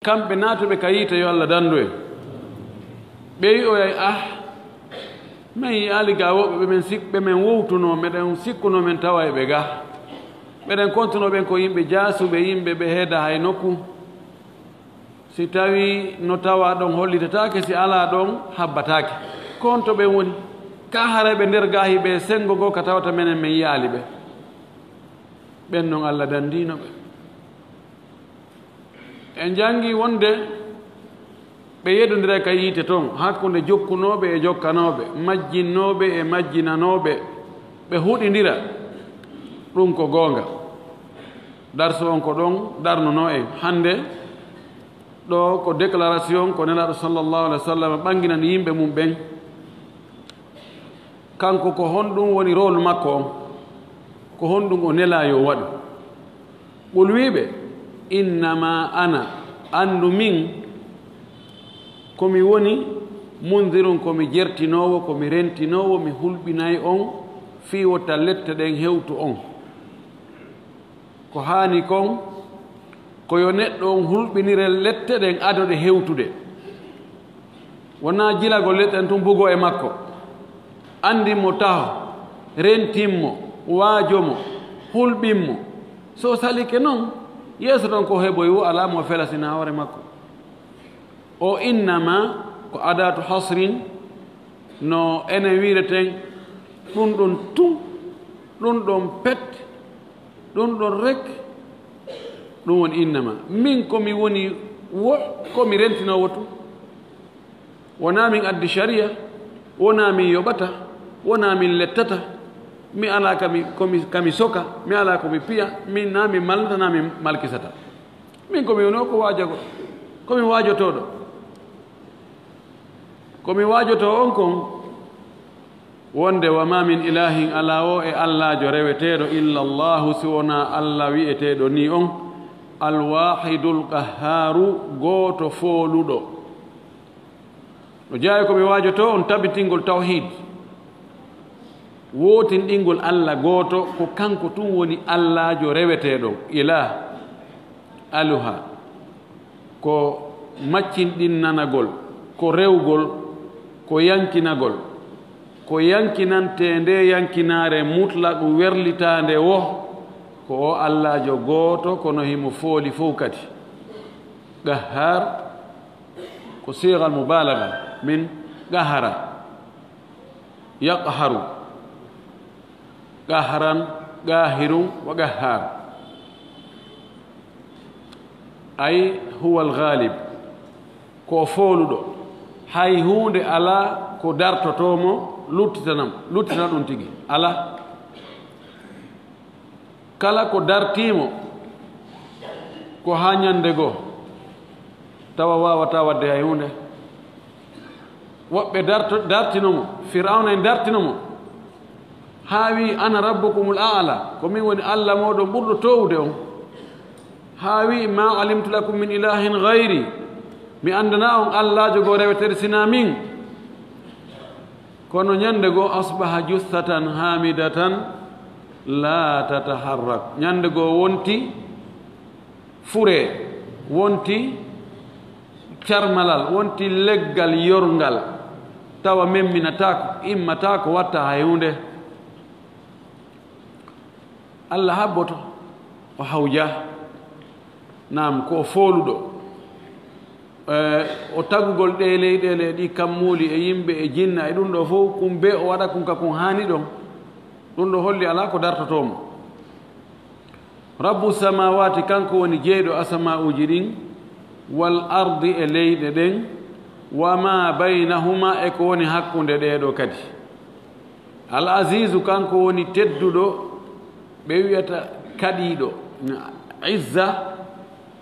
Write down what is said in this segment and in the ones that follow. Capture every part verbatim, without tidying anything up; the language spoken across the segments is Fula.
Kamɓe naatuɓe ka yiite, yo Allah danndu en. Ɓe wi'oyay, ah, men yi'aali ga woɓɓe ɓe men sik-, ɓe men wowtunoo, meɗen sikkunoo men taway ɓe ga. Meɗen kontunoo ɓen ko yimɓe jaasuɓe, yimɓe ɓe heeda hay nokku. Si tawii no tawaa ɗon hollitetaake, si alaa ɗon habbataake. Ko honto ɓen woni? Ka haray ɓe nder gaahi ɓe senngo goo ka tawata menen men yi'aali ɓe? Ɓen non Allah danndiino ɓe. En janngi wonde ɓe yeddondiray ka yiite ton, hakkunde jokkunooɓe e jokkanooɓe, majjinnooɓe e majjinanooɓe, ɓe huɗindira. Ɗum ko goonga. Darsu on ko ɗon darnunoo en. Hannde, ɗoo ko déclaration ko Nelaaɗo sallallahu alaihi wa sallam ɓannginani yimɓe mum ɓen. Kanko, ko honɗum woni rôle makko on? Ko honɗum o nelaa yo waɗu? Qul, wii ɓe, innama ana, anndu min, ko mi woni mundirun, ko mi jertinoowo, ko mi rentinoowo, mi hulɓinay on fii wota lette ɗen hewtu on. Ko haani kon, ko yo neɗɗo on hulɓinire lette ɗen ado ɗe hewtude. Wonaa jilagol lette ɗen tun bugoo e makko, anndin mo taho, rentin mo, waajo mo, hulɓin mo. So salike non, yeeso ton ko heɓoy wo alaa mo felasina hoore makko. O innama ko adatu hasrin, no enen wiireten, ɗum ɗon tun, ɗum ɗon pet, ɗum ɗon rek, ɗum woni innama. Min ko mi woni wo, ko mi rentinoowo tun. Wonaa min addi sharia, wonaa min yoɓata, wonaa min lettata, mi alaa ka mi, ko mi, ka mi soka, mi alaa ko mi piya, min naa min malnata, naa min malkisata. Min ko mi woni o ko waajago, ko mi waajotooɗo. Ko mi waajotoo on kon, wonde wa ma min ilahin, alaa wo e Allaajo reweteeɗo, illa Allahu, si wonaa Alla wi'eteeɗo nii on, Alwaahidul Qahhaaru, gooto fooluɗo. No jeyaa e ko mi waajotoo on, tabitingol tawhiid, wootinɗingol Alla gooto, ko kanko tun woni Allaajo reweteeɗo, ilaah, aluha, ko maccinɗinnanagol, ko rewgol, ko yankinagol, ko yankinantee nde yankinaare mutlaq werlitaande wo, ko o Allaajo gooto, kono himo fooli fow kadi. Qahhaar, ko siigal mubaalaga min qahara, yaqharu, qahran, qaahirun wa qahhaar. Ay huwal gaalib, ko o fooluɗo, hay huunde alaa ko dartotoo mo, luttitana mo, luttitana ɗum tigi, alaa. Kala ko dartii mo, ko haa ñannde goo, tawa waawataa waɗde hay huunde. Woɓɓe darto-, dartino mo, Firawna en dartino mo, haa wi'i, "Ana rabbukumul a'la, ko min woni Alla mooɗon ɓurɗo toowude on." Haa wi'i, "Ma alimtu lakum min ilahin ghayri, mi anndanaa on Allaajo goo reweteeɗo sinaa min." Kono ñannde goo, asbaha jussatan hamidatan la tataharrak. Ñannde goo wonti furee, wonti carmalal, wonti leggal yorngal, tawa memminataako, immataako, watta hay huunde. Alla habboto, o hawja. Naam, ko o fooluɗo. Eh, o tagugol ɗee leyɗeele, ɗi kammuuli e yimɓe e jinna e ɗum ɗoo fow, kun bee o waɗa kun ka kun haani ɗon. Ɗum ɗoo holli alaa ko dartotoo mo. Rabbu samaawaati, kanko woni jeyɗo asama'uuji ɗin, wal ardi, e leyɗe ɗen, wa ma baynahuma, e ko woni hakkunde ɗee ɗoo kadi. Al Aziizu, kanko woni tedduɗo, ɓe wi'ata kaɗiiɗo. Izza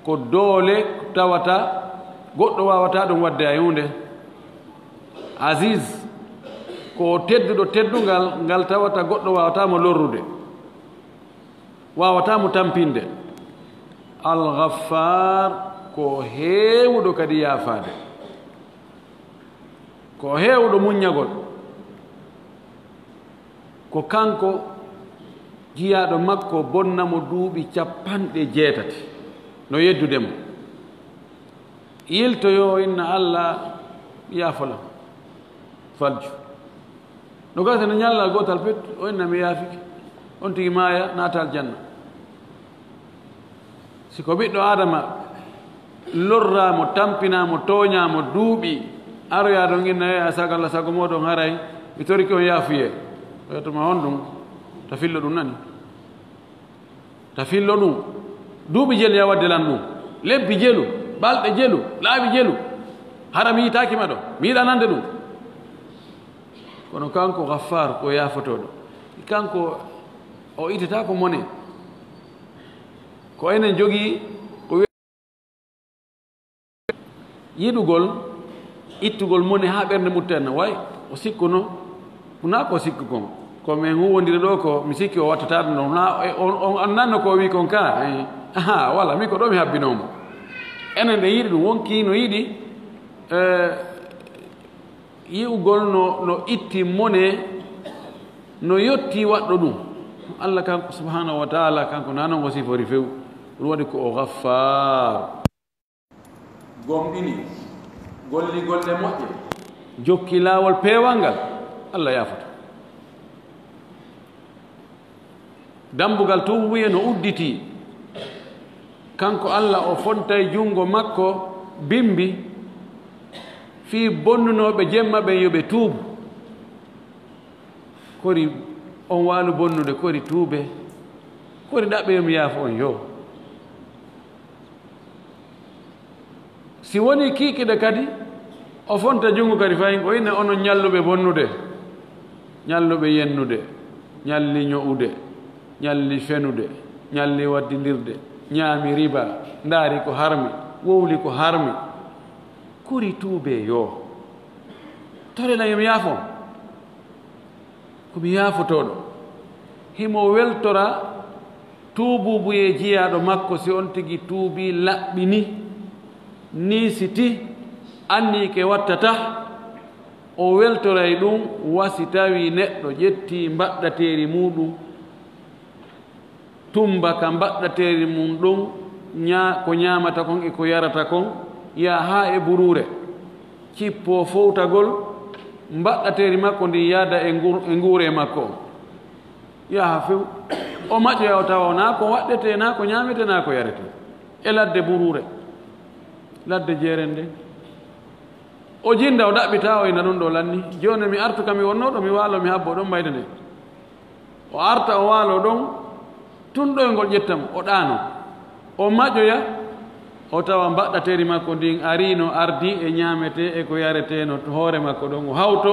ko doole tawata goɗɗo waawataa ɗum waɗde hay huunde. Aziz ko o tedduɗo teddungal ngal tawata goɗɗo waawataa mo lorrude, waawataa mo tampinde. Al Ghaffaar ko o heewuɗo kadi yaafaade, ko o heewuɗo muññagol. Ko kanko jiyaaɗo makko bonna mo duuɓi capanɗe jeetati, no yeddude mo. Yiltoyo, o inna Allah, "Yaafo lan, falju." No gasa no ñallal gootal pet, o inna, "Mi yaafike." On tigi maaya, naata aljanna. Si ko ɓiɗɗo Aadama lorraa mo, tampinaa mo, tooñaa mo, duuɓi, aroyaa ɗon inna, "Ee, a sagal, sago mooɗon haray, mi torike on yaafuyee." O wi'ata ma, "Honɗum? Ta fillo ɗum nani. Ta fillo ɗum. Duuɓi jelu ya wadde lan ɗum. Lebbi jelu, balɗe jelu, laabi jelu. Hara mi yiitaaki ma ɗo. Mi yiɗaa nande ɗum." Kono kanko Gaffaar ko yaafotooɗo. Kanko o itetaako mone. Ko enen jogii ko wi'e yiɗugol, ittugol mone haa ɓernde muttenna. Way, o sikkuno, hunaa ko o sikku kon. Ko men huwondiri ɗo ko, mi sikki o wattata ɗum ɗon. Hunaa, e, on, on anndanno ko o wi kon ka? Eh, aha, wala, mi ko ɗo mi habbinoo mo. Enen ɗe yiɗi ɗum, won kii no yiɗi, eh, yi'ugol no, no itti mone, no yotti waɗɗo ɗum. Allah kanko subhanahu wa ta'ala, kanko na non o sifori few. Ɗum waɗi ko o Gaffaar. Gomɗini, golli golle moƴƴe, jokki laawol peewal ngal, Allah yaafoto. Dambugal tuubuye no udditii. Kanko Allah o fontay junngo makko bimbi fii bonnunooɓe jemma ɓen yo ɓe tuubu. Kori on waalu bonnude, kori tuube, kori ɗaɓɓe yo mi yaafo on, yo. Si wonii kiikiiɗe kadi, o fonta junngo kadi fahin, o inna onon ñalluɓe bonnude, ñalluɓe yennude, ñalli ño'ude, ñalli fenude, ñalli waddindirde, ñaami riba, ndaari ko harmi, wowli ko harmi. Kori tuubee yo. Tore lan yo mi yaafo on. Ko mi yaafotooɗo. Himo weltora tuubuubuyee jiyaaɗo makko, si on tigi tuubii, laɓɓini, niisiti, anniike wattata, o weltoray ɗum, wa si tawii neɗɗo ƴettii mbaɗɗateeri muuɗum, tumba ka mbaɗɗateeri mum ɗum, ñaa-, ko ñaamata kon e ko yarata kon, yaha haa e buruure, cippoo fowtagol mbaɗɗateeri makko ndin, yaada e ngur-, e nguure makko on. Yaha few. O maƴƴoya, o tawa naa ko waɗɗetee, naa ko ñaametee, naa ko yaretee. E ladde buruure, ladde jeeren nden. O jinda, o ɗaɓɓita, o ina ɗum ɗo lanni. Jooni mi artu ka mi wonnoo ɗo, mi waalo, mi habbo ɗon mayde nde. O arta, o waalo ɗon, tun ɗoyngol ƴetta mo, o ɗaano. O maƴoya, o tawa mbaɗɗateeri makko ndin ariino, ardii e ñaametee e ko yaretee no to hoore makko ɗon. O hawto,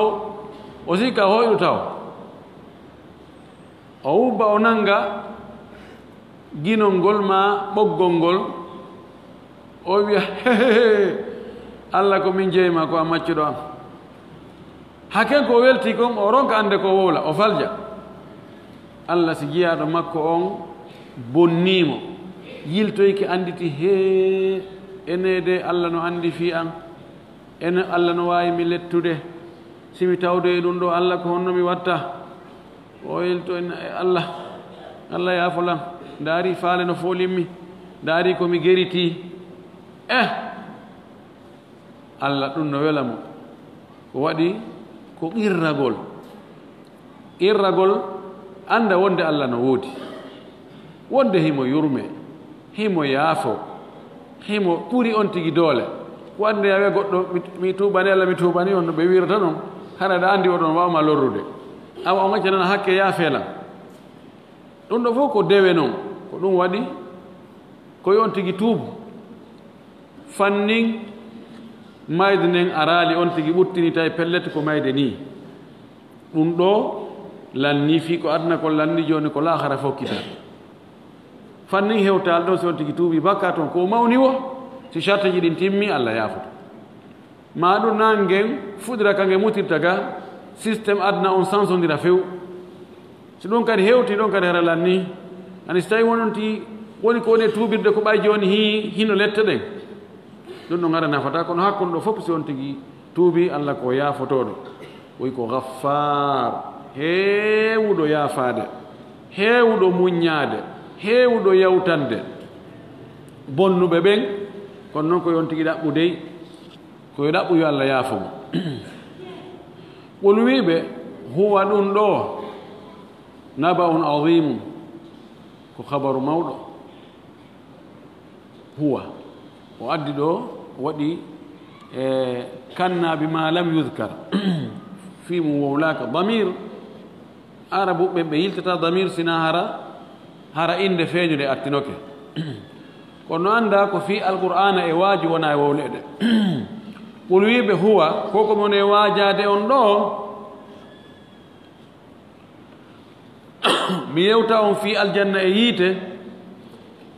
o sikka hoyɗu taw. O wubba, o nanga ginol ngol maa ɓoggol ngol, o wiya, "Hehehe, Alla ko min jeyi ma, ko a maccuɗo am." Haken ko o welti kon, o ronka annde ko wowla, o falja. Alla si jiyaaɗo makko on bonnii mo, yiltoyke annditi, "Hee, enee de Alla no anndi fii an." Ene Alla no waawi mi lettude. Si mi tawdoyi ɗum ɗo, Alla, ko honno mi watta? O yilto en e Alla. Alla yaafo lan. Ndaari faale no foolimmi. Ndaari ko mi geritii. Eh! Alla ɗum no wela mo. Ko waɗi ko qirragol. Qirragol, annda wonde Alla no woodi, wonde himo yurmee, himo yaafoo, himo ɓuri on tigi doole. Ko annde yawe goɗɗo, mi, mi tuubani Alla, mi tuubani on, no ɓe wiirata non, hara aɗa anndi oɗon waawma lorrude. Awa on acca nana hakke, yaafee lan. Ɗum ɗo fof ko dewe non, ko ɗum waɗi ko yo on tigi tuubu. Fannin mayde nden araali, on tigi ɓuttini, tawi pellet ko mayde nii. Ɗum ɗo lanni fii ko aduna kon lanni, jooni ko laahara fokkita. Fannin hewtaali ɗon, si on tigi tuubi bakkaat on, ko mawni wo, si sartiji ɗin timmi, Alla yaafoto. Maa ɗum nanngen fuɗira ka nge mutirta ga, système aduna on sansondira few. Si ɗum kadi hewti ɗon kadi hara lanni, ani si tawi wonti woni ko woni e tuubirde ko ɓay jooni hi-, hino lette ɗen. Ɗum ɗon hara nafata, kono hakkunde ɗo fof si on tigi tuubi, Alla ko yaafotooɗo. Woy ko Gaffaar, heewuɗo yaafaade, heewuɗo muññaade, heewuɗo yawtande. Bonnuɓe ɓen, Kono noon ko yo on tigi ɗaɓɓu dey, ko yo ɗaɓɓu yo Allah yaafo mo. Qul wiiɓe, huwa ɗum ɗo, naba'un azimun, ko habaru mawɗo. Huwa, o addi ɗo, waɗi, e, kanna bi ma lam yudkar, fii mum wowlaaka. Damir, Arabu ɓe, ɓe yiltata damir sina hara, hara innde feeñude attinoke. Kono annda ko fii Alqur'aana e waaju wona e wowleede. Qul wiiɓe huwa, ko ko mon e waajaade on ɗo, mi yewta on fii aljanna e yiite,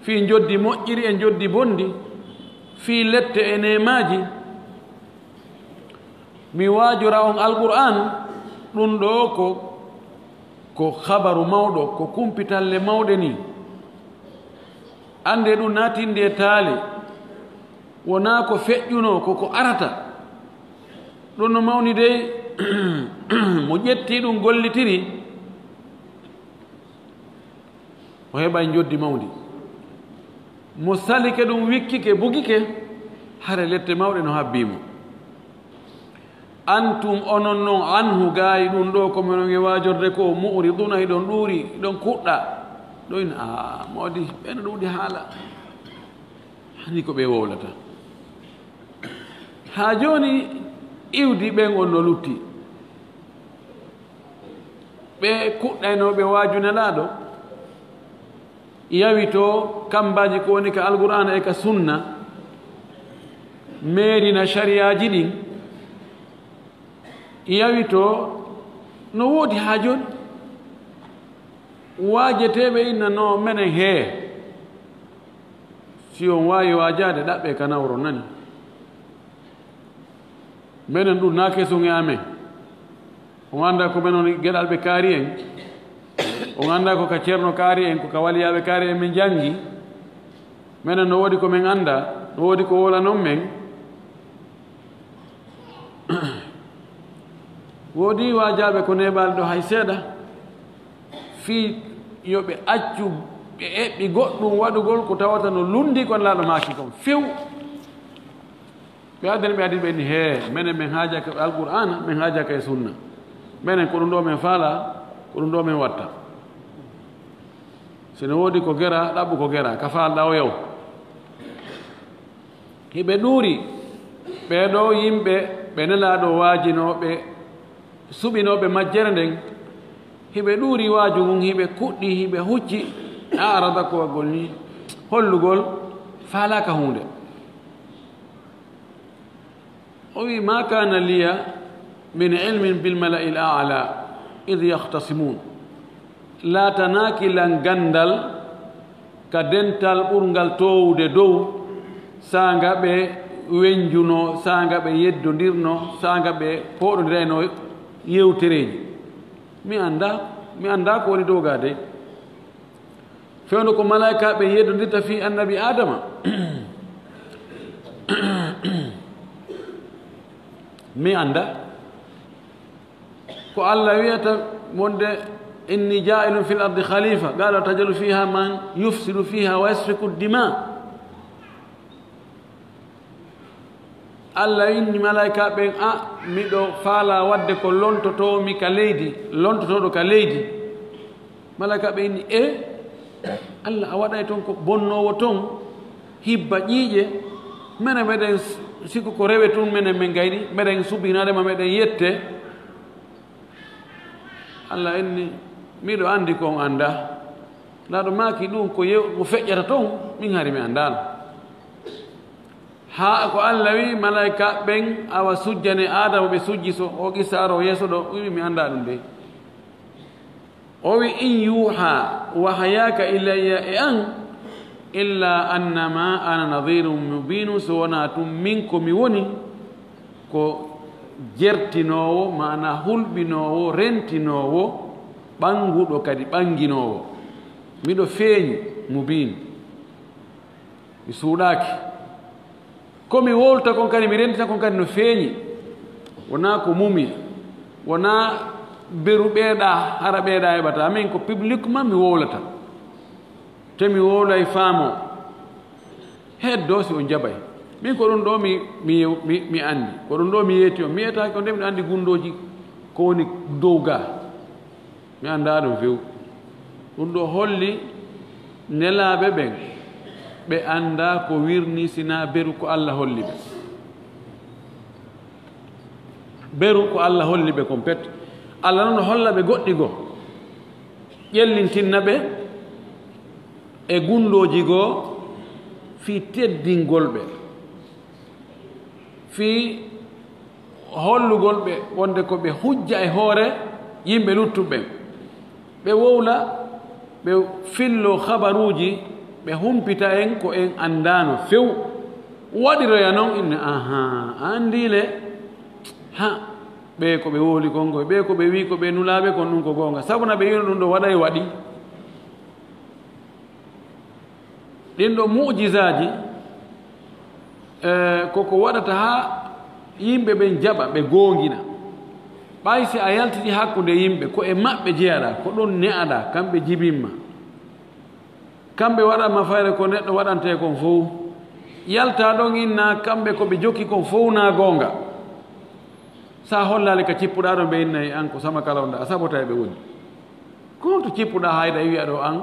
fii njoddi moƴƴiri e njoddi bonndi, fii lette e neemaaji. Mi waajora on Alqur'aan, ɗum ɗo ko, ko habaru mawɗo, ko kumpitalle mawɗe nii. Annde ɗum naatindi e taali, wonaa ko feƴƴunoo, ko ko arata. Ɗum no mawni dey, mo ƴetti ɗum gollitiri, o heɓay njoddi mawndi. Mo salike ɗum, wikkike, bugike, hare lette mawɗe no habbii mo. Antum onon non anhu, gaayi ɗum ɗo ko mon e waajorde ko, mu'riduna, hiɗon ɗuuri, hiɗon kuɗɗa. Ɗo in, a, moodi, ɓen ɗuuɗi haala. Hani ko ɓe wowlata. Haa jooni iwdi ɓen on no lutti. Ɓe kuɗɗaynooɓe waaju Nelaaɗo, yawi to kambaaji ko woni ka Alqur'aana e ka Sunna, meerina sariyaaji ɗin, yawi to no woodi haa jooni. Waajeteeɓe inna no menen hee. Si on waawi waajaade, ɗaɓɓe ka nawro nani. Menen ɗum naa kesun e amen. On anndaa ko men on geɗalɓe kaari en. On anndaa ko ka ceerno kaari en, ko ka waliyaaɓe kaari en men janngi. Menen no woodi ko men anndaa, no woodi ko wowlanon men. Woodi waajaaɓe ko neeɓaali ɗo hay seeɗa. Fii yo ɓe accu, ɓe eɓɓi goɗɗum waɗugol ko tawata no lunndii ko Nelaaɗo maaki kon few. Ɓe addani, ɓe addani, ɓe inni, hee, menen men haajaaka e Alqur'aana, men haajaaka e Sunna. Menen ko ɗum ɗo men faala, ko ɗum ɗo men watta. Si no woodi ko gera, ɗaɓɓu ko gera, ka faalɗaa o yaw. Hiɓe ɗuuri, ɓee ɗoo yimɓe, ɓe Nelaaɗo waajinoo, ɓe suɓinoo ɓe majjere nden, hiɓe ɗuuri waaju ngun, hiɓe kuɗɗi, hiɓe hucci, a arada ko waggol nii, hollugol faalaaka huunde. O wi'i, "Ma kana liya min ilmin bil mala'il a'la idh yahtasimun." Laatanaaki lan ganndal ka dental ɓurngal toowude dow, saanga ɓe wenjunoo, saanga ɓe yeddondirnoo, saanga ɓe pooɗondiraynoo yewtereeji. Mi anndaa, mi anndaa ko woni dow gaa dey. Fewndo ko malaa'ikaaɓe yeddondirta fii annabi Aadama. Mi anndaa. Ko Allah wi'ata wonde, "Inni jaa'ilun fil ardi khalifa, qala taj'alu fiha man yufsidu fiha wa yasfiku dima." Allah inni malaa'ika ɓen, "A, miɗo faalaa waɗde ko lontotoo mi ka leydi, lontotooɗo ka leydi." Malaa'ika ɓen inni, "E, Allah, a waɗay ton ko bonnoowo ton, hibba ƴiiƴe, mene meɗen s-, sikku ko rewe tun, menen men gayni, meɗen subinare ma, meɗen yette." Allah inni, "Miɗo anndi ko on anndaa." Nelaaɗo maaki, "Ɗum ko yew-, ko feƴƴata ton, min hari mi anndaano." Haa ko Allah wi malaa'ika ɓen, "Awa sujjane Aadama," ɓe sujji, so o qissa aro yeeso ɗo, o wi, "Mi anndaa ɗum dey." O wi, "In yuuhaa wahayaaka ilayya," e an, "illa annama ana nadhirun mubinu," so wonaa tun min ko mi woni, ko jertinoowo, maanaa hulɓinoowo, rentinoowo, ɓannguɗo kadi ɓannginoowo. Miɗo feeñi, mubin. Mi suuɗaaki. Ko mi wowlata kon kadi, mi renndita kon kadi no feeñi. Wonaa ko mumi. Wonaa beru ɓeeɗa, hara ɓeeɗa heɓata. Amin ko publiquement mi wowlata. Te mi wowlay faamoo. Heddoo si on jaɓay. Min ko ɗum ɗo mi, mi, mi, mi anndi. Ko ɗum ɗo mi yeeti on. Mi yeetaaki on de, miɗo anndi gunndooji ko woni dow ga. Mi anndaa ɗum few. Ɗum ɗo holli nelaaɓe ɓen, ɓe anndaa ko wirnii sinaa beru ko Alla holli ɓe. Beru ko Alla holli ɓe kon pet. Alla noon no holla ɓe goɗɗi goo, ƴellintinna ɓe e gunndooji goo fii teddingol ɓe, fii hollugol ɓe wonde ko ɓe hujja e hoore yimɓe luttuɓe ɓen. Ɓe wowla, ɓe filloo habaruuji, ɓe humpita en ko en anndaano few. Waɗiroya noon inne, ahan, a anndii le, ha, ɓee ko ɓe wowli kon koy, ɓee ko ɓe wii ko ɓe nulaaɓe kon, ɗum ko goonga. Sabu na ɓe wiino ɗum ɗo waɗay waɗi. Ɗin ɗo mu'jizaaji, eh, ko ko waɗata haa yimɓe ɓen jaɓa, ɓe goongina. Ɓay si a yaltiti hakkunde yimɓe, ko e maɓɓe jeyaɗaa, ko ɗon ne'aɗaa, kamɓe jibimma. Kamɓe waɗanma fayre ko neɗɗo waɗantee kon fow. Yaltaa ɗon inna kamɓe ko ɓe jokki kon fow naa goonga. Sa hollaali ka cippuɗaa ɗon ɓe innay an ko sama kala on ɗa, a sabotay ɓe woni. Ko honto cippuɗaa hayɗa e wi'a ɗo an,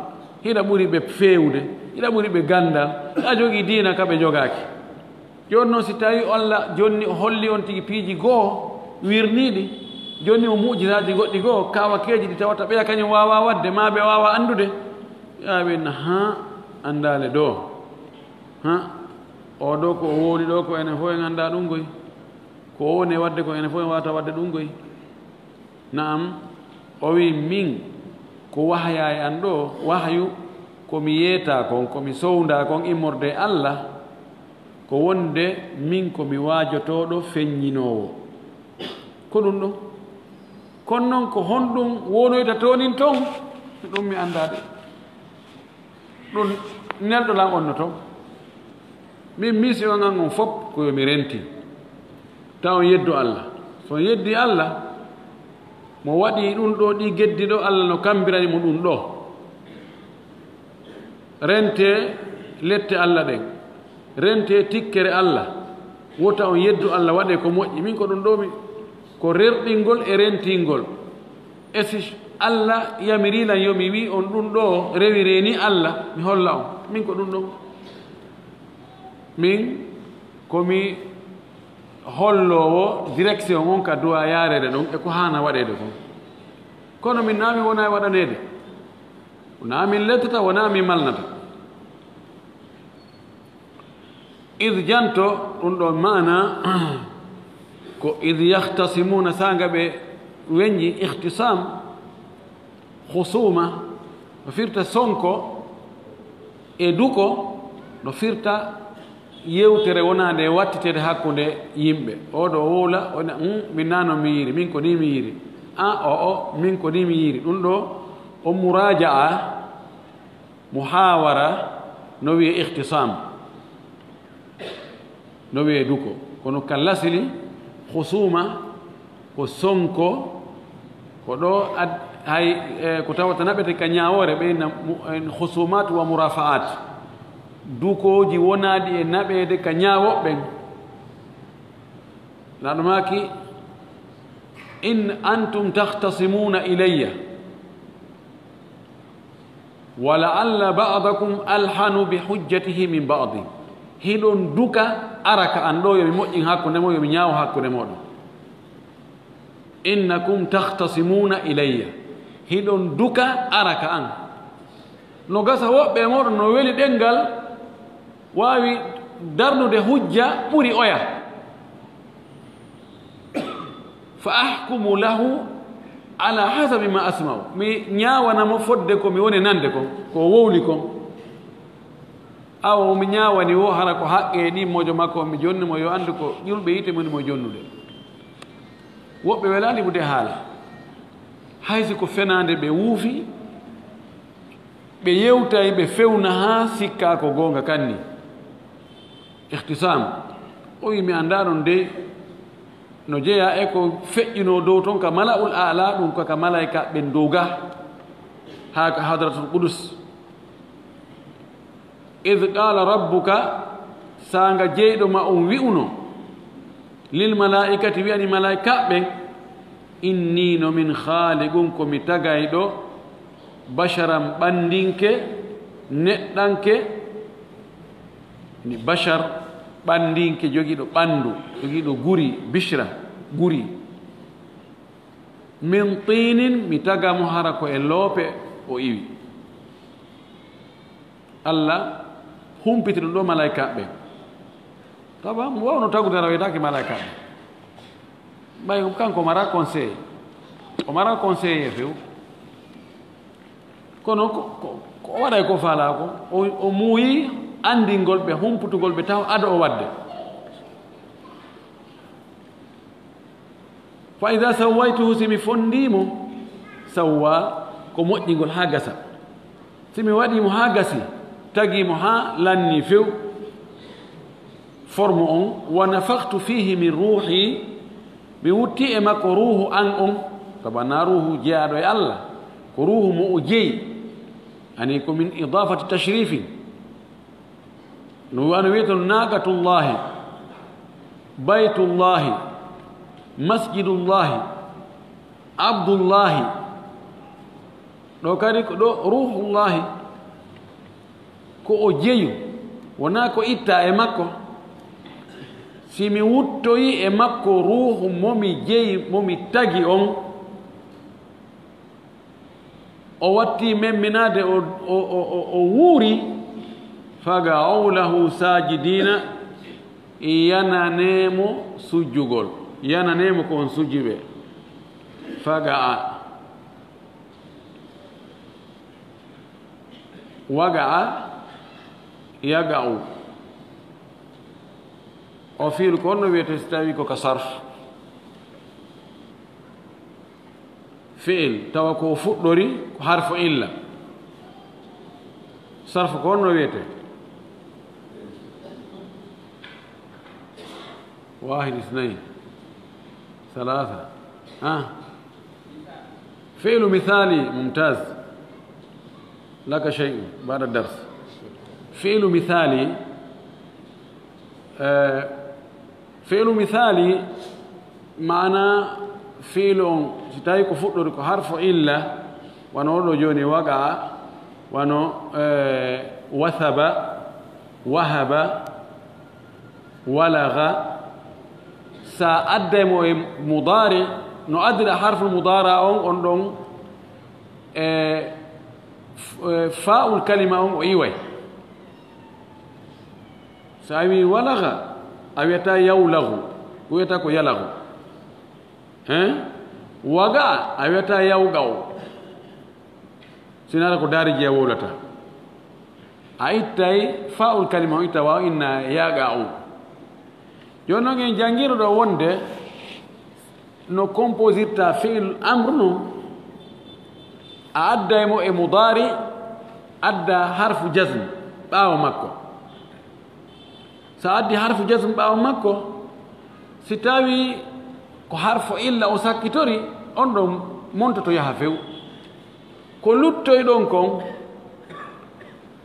hiɗa ɓuri ɓe feewude, hiɗa ɓuri ɓe ganndal, a jogii diina ka ɓe jogaaki. Jooni noon, si tawii Alla jonni o holli on tigi piiji goo wirniiɗi, jonni mo mu'jizaaji goɗɗi goo, kaawakeeji ɗi tawata ɓeya kañum waawaa waɗde, maa ɓe waawaa anndude, yaa ɓe inna, haa, anndaale ɗoo. Haa, oo ɗoo ko o wowli ɗoo ko enen fof en anndaa ɗum koy. Ko o woni e waɗde ko enen fof en waawata waɗde ɗum koy. Na'am, o wi'i, min ko wahyaa e an ɗoo, wahyu, ko mi yeetaa kon, ko mi sowndaa kon immorde e Alla, ko wonde min ko mi waajotooɗo feññinoowo. Ko ɗum ɗo. Kono noon ko honɗum wonoyta toonin toon? Ɗum mi anndaa de. Ɗum nelɗo lan on no toon. Min mission an on fof ko yo mi rentin. Taw on yeddu Alla. So on yeddi Alla, mo waɗi ɗum ɗo, ɗi geddi ɗo, Alla no kambirani mo ɗum ɗo. Rentee lette Alla ɗen. Rentee tikkere Alla. Wota on yeddu Alla, waɗee ko moƴƴi. Min ko ɗum ɗo mi, ko rerɗingol e rentingol. E si Alla yamirii lan yo mi wii on ɗum ɗo rewiree ni Alla, mi holla on. Min ko ɗum ɗo. Min ko mi holloowo direction on ka duwa yaareede ɗon e ko haana waɗeede kon. Kono min naa mi wonaa e waɗaneede. Wonaa min lettata, wonaa min malnata. Id janto, ɗum ɗo maana ko id yahtasimuuna, saanga ɓe weñi, ihtisam, husuma, no firta sonko e duko, no firta yewtere wonaande e wattiteede hakkunde yimɓe. Oɗo wowla, o ina, "Hum, min naa no mi yiiri, min ko ni mi yiiri." A, o, o, "Min ko ni mi yiiri." Ɗum ɗo, o murajaa, muhawara, no wiye ihtisam, no wiye duko. Kono ka lasili, husuma, ko sonko, ko ɗo ad-, hay, e, ko tawata naɓete ka ñaawoore, ɓe na mu-, en husumat wa murafaat. Dukooji wonaaɗi e naɓeede ka ñaawooɓe ɓen. Laɗo maaki, "In antum tahtasimuuna ilayya." "Wa la'alla ba'dakum alhanu bi hujjatihi min ba'din." Hiɗon duka ara ka an ɗo, yo mi moƴƴin hakkunde mon, yo mi ñaawo hakkunde moɗon. "Innakum tahtasimuuna ilayya." Hiɗon duka ara ka an. No gasa woɓɓe e moɗon no weli ɗengal, waawi darnude hujja ɓuri oya. "Fa ahkumu lahu ala hasabi ma asma'u." Mi ñaawana mo fodde ko mi woni nande kon, ko o wowli kon. Awa mi ñaawani wo hara ko haqqe ni mojo makko, mi jonni mo yo anndu ko ƴulɓe yiite moni mo jonnude. Woɓɓe welaani ɓude haala. Hay si ko fenaande ɓe wuufi, ɓe yewtay, ɓe fewna haa sikkaa ko goonga kanni. Ihtisam. O wi, mi anndaa ɗon dey no jeyaa e ko feƴƴunoo dow ton ka mala'ul a'la, ɗum ko ka malaa'ika ɓen dow ga, haa ka hadratul qudus. Id qala rabbuka, Saanga jeyɗo ma on wi'uno, lil malaa'ikati, wi'ani malaa'ikaaɓe ɓen, inni no min khaaliqun, ko mi tagayɗo, basharan ɓandinke, neɗɗanke, ni bashar ɓandinke jogiiɗo ɓandu, jogiiɗo guri, bishra, guri. Min tiinin, mi taga mo hara ko e loope o iwi. Allah humpiti ɗum ɗo malaa'ikaaɓe ɓen. Tawa mo wawno tagude hara wiyetaake malaa'ikaaɓe ɓen. Ɓay kanko mara conseil. O mara conseil e few. Kono ko, ko, ko o waɗay ko faalaa ko. O, o muuyi anndingol ɓe, humputugol ɓe taw ado o waɗde. Fa iza sawwaytuhu, si mi fonndii mo, sawwa, ko moƴƴingol haa gasa. Si mi waɗii mo haa gasi, tagii mo haa lannii few, forme on, wa nafakhtu fihi min ruhi, mi wutti e makko ruuhu an on, sabu na ruuhu jeyaaɗo e Allah, ko ruuhu mo o jeyi, ani ko min idafati tashrifin. No wano wiyeten naaqatullaahi, baytullaahi, masjidullaahi, abdullaahi. Ɗo kadi ko ɗo ruuhullaahi, ko o jeyu, wonaa ko itta e makko. Si mi wuttoyi e makko ruuhu mo mi jeyi, mo mi tagi on, o watti memminaade, o, o, o, o, o wuuri, faga'u lahu sajidina, yananee mo sujjugol, yananee mo ko on sujjuɓe. Faga'a, waga'a, yaga'u. O fiil ko honno wiyetee si tawii ko ka sarf? Fi'il, tawa ko fuɗɗori ko harfu illa. Sarfu ko honno wiyetee? Waahid, isnayn, salaasa. Ha? Fi'lu misaali, mumtaz. Laka shay'un ba'da dars. Fi'lu misaali, eh, Fi'lu misaali, maana fi'lu on, si tawi ko fuɗɗori ko harfu illa, wano oɗo jooni, waga'a, wano, eh, wasaba, wahaba, walagha. Sa adday mo e mudaari, no addira harful mudaara on, on ɗon, eh, f-, eh, fa'ul kalima on o iway. So a wii walagha, a wiyata yawlaghu, wiyata ko yalaghu. Hein? Waga, a wiyata yawga'u. Sinara ko daari jeya wowlata. A ittay fa'ul kalima o itta wa inna yaga'u. Jooni noon en janngino ɗo wonde no composirta fi'il amr no, a adday mo e mudaari, adda harfu jazm ɓaawo makko. So a addi harfu jazm ɓaawo makko, si tawi ko harfu illa o sakkitori, on ɗon montoto yaha few. Ko luttoy ɗon kon,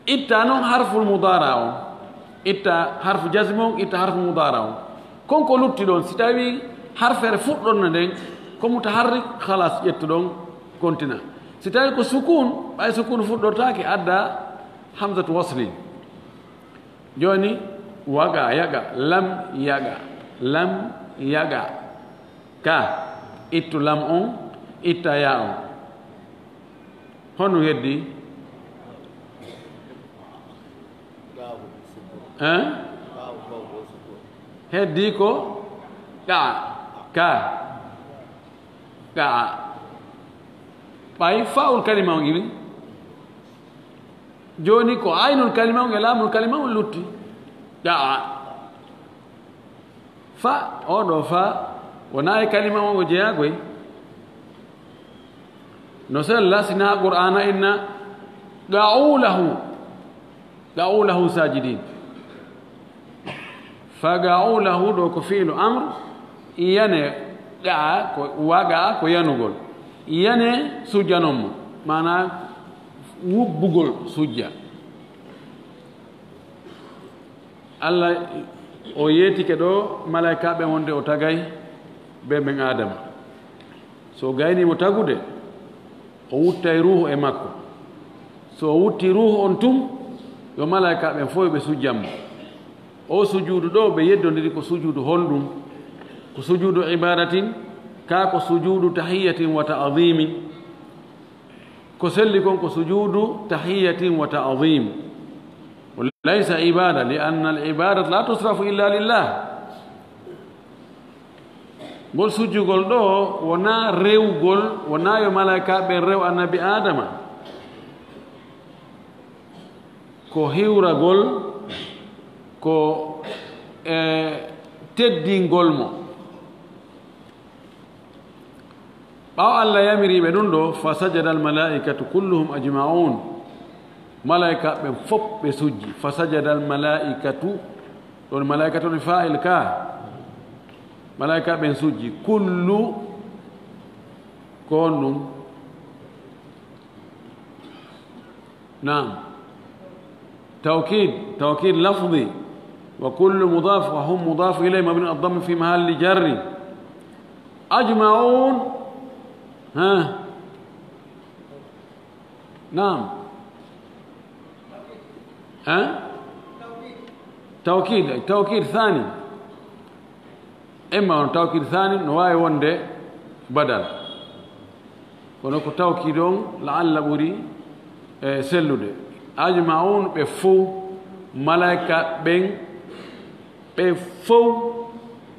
itta noon harful mudaara on, itta harfu jazm on, itta harfu mudaara on. Kon ko lutti ɗon, si tawi harfere fuɗɗon na nden, ko mutaharrik, khalas, ƴettu ɗon, kontina. Si tawi ko sukun, ɓay sukun fuɗɗortaake, adda hamzatu waslin. Jooni, waga, yaga, lam, yaga, lam, yaga. Ka, ittu lam on, itta ya on. Honno heddi? Hein? Heddi ko ɗa, ka, ɗa. Ɓay fa'ul kalima on iwi. Jooni ko aynul kalima on e laamul kalima on lutti. Ɗa. Fa, oɗo fa, wonaa e kalima on o jeyaa koy. No sella sinaa Qur'aana inna, "Qa'u lahu, qa'u lahu sajidin." "Fa qa'u lahu" ɗo ko fi'lu amr, yane ɗa'a, ko waga ko yanugol. Yane sujjanon mo, maanaa wubbugol sujja. Allah o yeetike ɗo malaykaaɓe wonde o tagay ɓe ɓen Aadama. So o gaynii mo tagude, o wuttay ruuhu e makko. So o wutti ruuhu on tun, yo malaykaaɓe fof ɓe sujjan mo. O sujuudu ɗo ɓe yeddondiri ko sujuudu honɗum? Ko sujuudu ibaadatin, kaa ko sujuudu tahiyyatin wa ta'zimin? Ko selli kon ko sujuudu tahiyyatin wa ta'zim. Wa laysa ibaada, li anna al ibaadata la tusrafu illa lillah. Ngol sujjugol ɗo wonaa rewgol, wonaa yo malaykaaɓe rew annabi Aadama. Ko hiwragol, ko, e, teddingol mo. Ɓaawo Allah yamiri ɓe ɗum ɗo, fa sajada al malaa'ikatu kulluhum ajma'un. Malaykaaɓe fof ɓe sujji. Fa sajada al malaa'ikatu. Ɗon malaa'ikatu woni faa'il ka. Malaykaaɓe sujji. Kullu ko honɗum? Naam. Tawkiid, tawkiid lafdi. Wa kullu mudaaf wa hum mudaafu ilayhi mabni ala dammi fi mahalli jarri. Ajma'un. Ha. Naam. Ha? Tawkiid, tawkiid saani. Imma on tawkiid saani no waawi wonde badal. Kono ko tawkiid on la'alla ɓuri, e, sellude. Ajma'un, ɓe fow, malaa'ika ɓen, ɓe fow,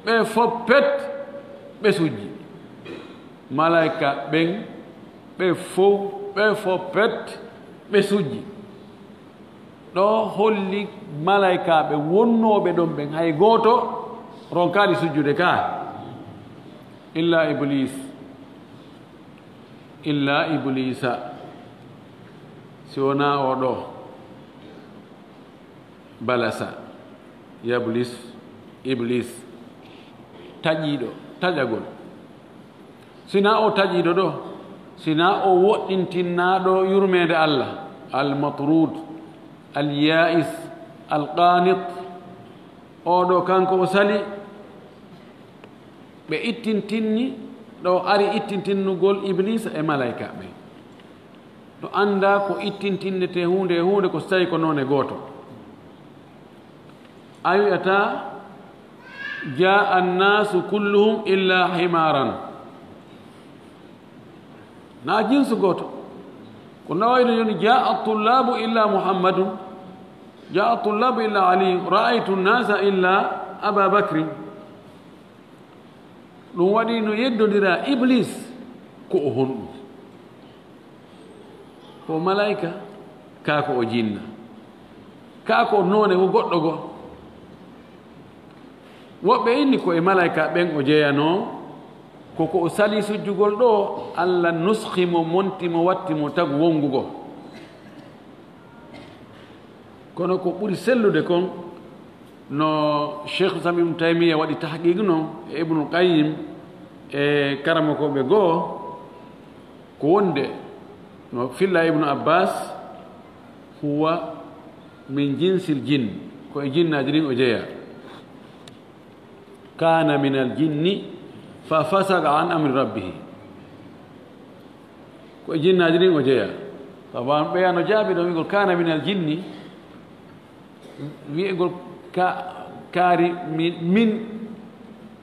ɓe fow pet, ɓe sujji. Malaa'ika ɓen, ɓe fow, ɓe fow pet, ɓe sujji. Ɗo holli malaykaaɓe wonnooɓe ɗon ɓen, hay gooto ronkaali sujjude ka. Illa Iblis. Illa Iblisa. Si wonaa o ɗo. Balasa. Yablis. Iblis. Taƴiiɗo. Taƴagol. Sinaa o taƴiiɗo ɗo, sinaa o woɗɗintinnaaɗo yurmeende Allah, al-matruud, al-yaa'is, al-qaanit, oo ɗo kanko o sali, ɓe ittintinni, ɗo ari ittintinnugol Ibliisa e malaa'ika ɓen. No anndaa ko ittintinnetee huunde e huunde ko so tawii ko noone gooto. A wi'ataa, "Jaa annaasu kulluhum illa himaaran." Na jinsu gooto. Ko nawayno jooni, "Jaa tullaabu illa Muhammadun, jaa tullaabu illa Ali, ra'aytu nnaasa illa Aba Bakri." Ɗum waɗi no yeddondira Iblis ko o honɗum? Ko o malaa'ika, kaa ko o jinna, kaa ko o noone wo goɗɗo goo. Woɓɓe inni ko e malaa'ika ɓen o jeyanoo, ko ko o sali sujjugol ɗo, Alla nuskhi mo, monti mo, watti mo tagu wongu goo. Kono ko ɓuri sellude kon, no Cheikh Islam Ibn Taymiyya waɗi tahqiq non, e Ibnul Qayyim, e karamokooɓe goo, ko wonde no filla Ibnu Abbas, "Huwa min jinsil jinn", ko e jinnaaji ɗin o jeyaa. "Kaana minal jinni fa fasaqa an amri rabbihi." Ko e jinnaaji ɗin o jeyaa. Sabu ɓeya no jaabi ɗon wi'gol "kaana minal jinni", wi'gol ka-, kaari min, min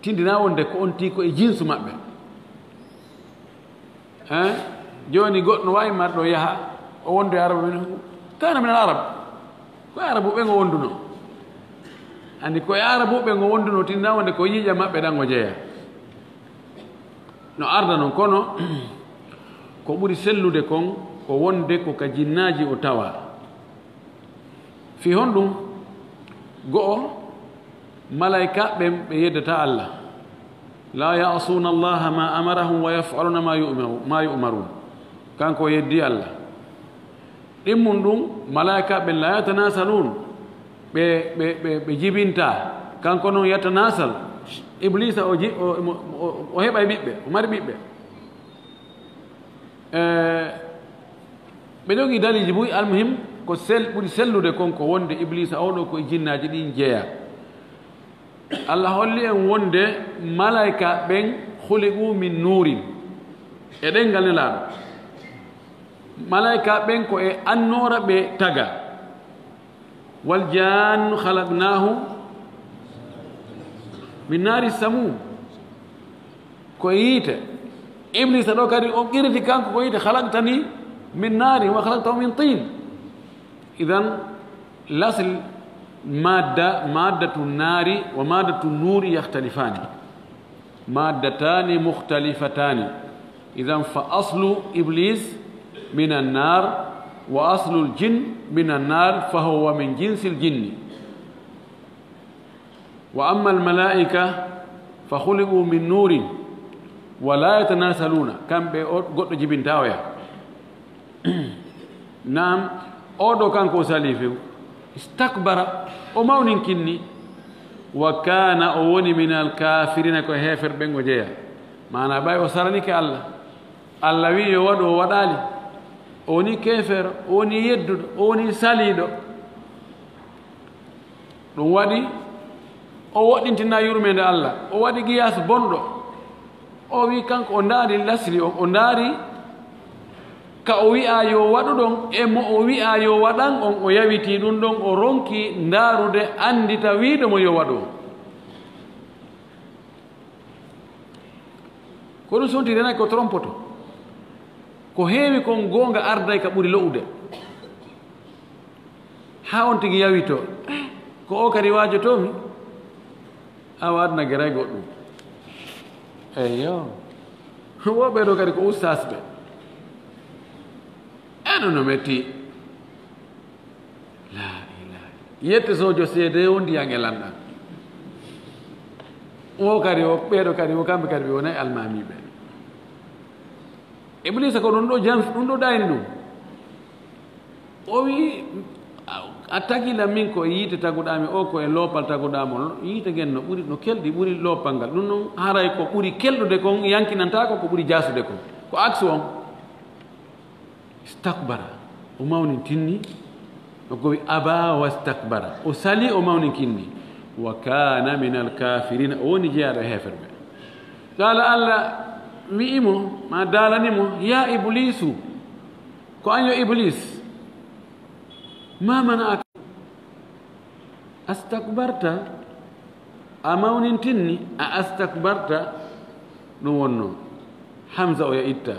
tindinaa wonde ko on tii ko e jinsu maɓɓe. Hein? Jooni goɗɗo no waawi marɗo yaha, o wondo e Arabu men, "Kaana minal Arab." Ko e Arabu ɓen o wonduno. Anndi ko e Arabu ɓen o wonduno, tinna wonde ko ƴiiƴam maɓɓe ɗan o jeyaa. No arda non, kono ko ɓuri sellude kon ko wonde ko ka jinnaaji o tawaa. Fii honɗum? Go'o, malaa'ika ɓen ɓe yeddataa Alla. "Laa ya'suuna Allaha maa amarahum wa yaf'aluuna maa yu'maru-, maa yu'maruun." Kanko o yeddi Alla. Ɗimmun ɗum, malaa'ika ɓen "laa yatanaasaluun." Ɓe, ɓe, ɓe, ɓe jibintaa. Kanko non yatanaasal. Ibliisa o ji-, o, o, o, o heɓay ɓiɓɓe, o mari ɓiɓɓe. E, ɓe jogii daliiji buy, almuhim, Ko sel-, ɓuri sellude kon ko wonde Ibliisa oo ɗoo ko e jinnaaji ɗin jeyaa. Allah holli en wonde malaa'ika ɓen khuliqu min nuurin. E ɗemngal Nelaaɗo, malaa'ika ɓen ko e annoora ɓe tagaa. Wal janna khalaqnahu min naari samum. Ko e yiite. Ibliisa ɗoo kadi, on qiriti kanko ko yiite, khalaqtani min naari wa khalaqtahu min tin. Idan, lasl madda, maddatu naari wa maddatu nuuri yakhtalifaani. Maddatani mukhtalifataani. Idan fa aslu Iblis min annar wa aslu al jin min annar fa huwa min jinsi al jinni. Wa amma al malaa'ika fa khuliqu min nuurin wa la yatanasaluuna. Kamɓe o goɗɗo jibintaa oya. Naam, oo ɗoo kanko o salii few. Istakbara, o mawninkinni. Wa kaana, o woni min al kaafiriina, ko heeferɓe ɓen o jeyaa. Maanaa ɓay o saranike Allah. Allah wi'i yo waɗu, o waɗaali. O woni keefeero, o woni yedduɗo, o woni saliiɗo. Ɗum waɗi o woɗɗintinaa yurmeende Allah, o waɗi qiyaas bonɗo. O wi'i kanko o ndaari lasli on, o ndaari ka o wi'aa yo waɗu ɗon, e mo o wi'aa yo waɗan on, o yawitii ɗum ɗon, o ronki ndaarude, anndita wi'uɗo mo yo waɗu on. Ko ɗum sonti renay ko trompoto. Ko heewi kon goonga arday ka ɓuri lo'ude. Haa on tigi yawitoo. Eh, ko o kadi waajotoo mi? Awa aduna geray goɗɗum. Eyyo. Wo ɓee ɗoo kadi ko ustaas ɓe. Eno no metti. La ilaha. Yette sojo seede o ndiyan e lanɗan. O kadi o, ɓee ɗoo kadi o, kamɓe kadi ɓe wonay almaamiiɓe. Ibliisa ko ɗum ɗoo jam, ɗum ɗoo ɗayni ɗum. O wi, "A, a tagi lan min ko e yiite taguɗaa mi, o ko e loopal taguɗaa mo, yiite ngen no ɓuri, no kelɗi ɓuri loopal ngal. Ɗum ɗon haray ko ɓuri kelɗude kon yankinantaa ko, ko ɓuri jaasude kon. Ko aksu on." Istakbara, o mawnintinni, no ko wi aba wastakbara, o sali, o mawninkinni. Wa kana min alkafirina, o woni jeyaaɗo e heeferɓe. Qala, Allah wi'i mo, ma daalani mo, ya Iblisu, ko an yo Iblis, ma mana'aka, astakbarta, a mawnintinni, a astakbarta, ɗum wonno, Hamza o ya itta,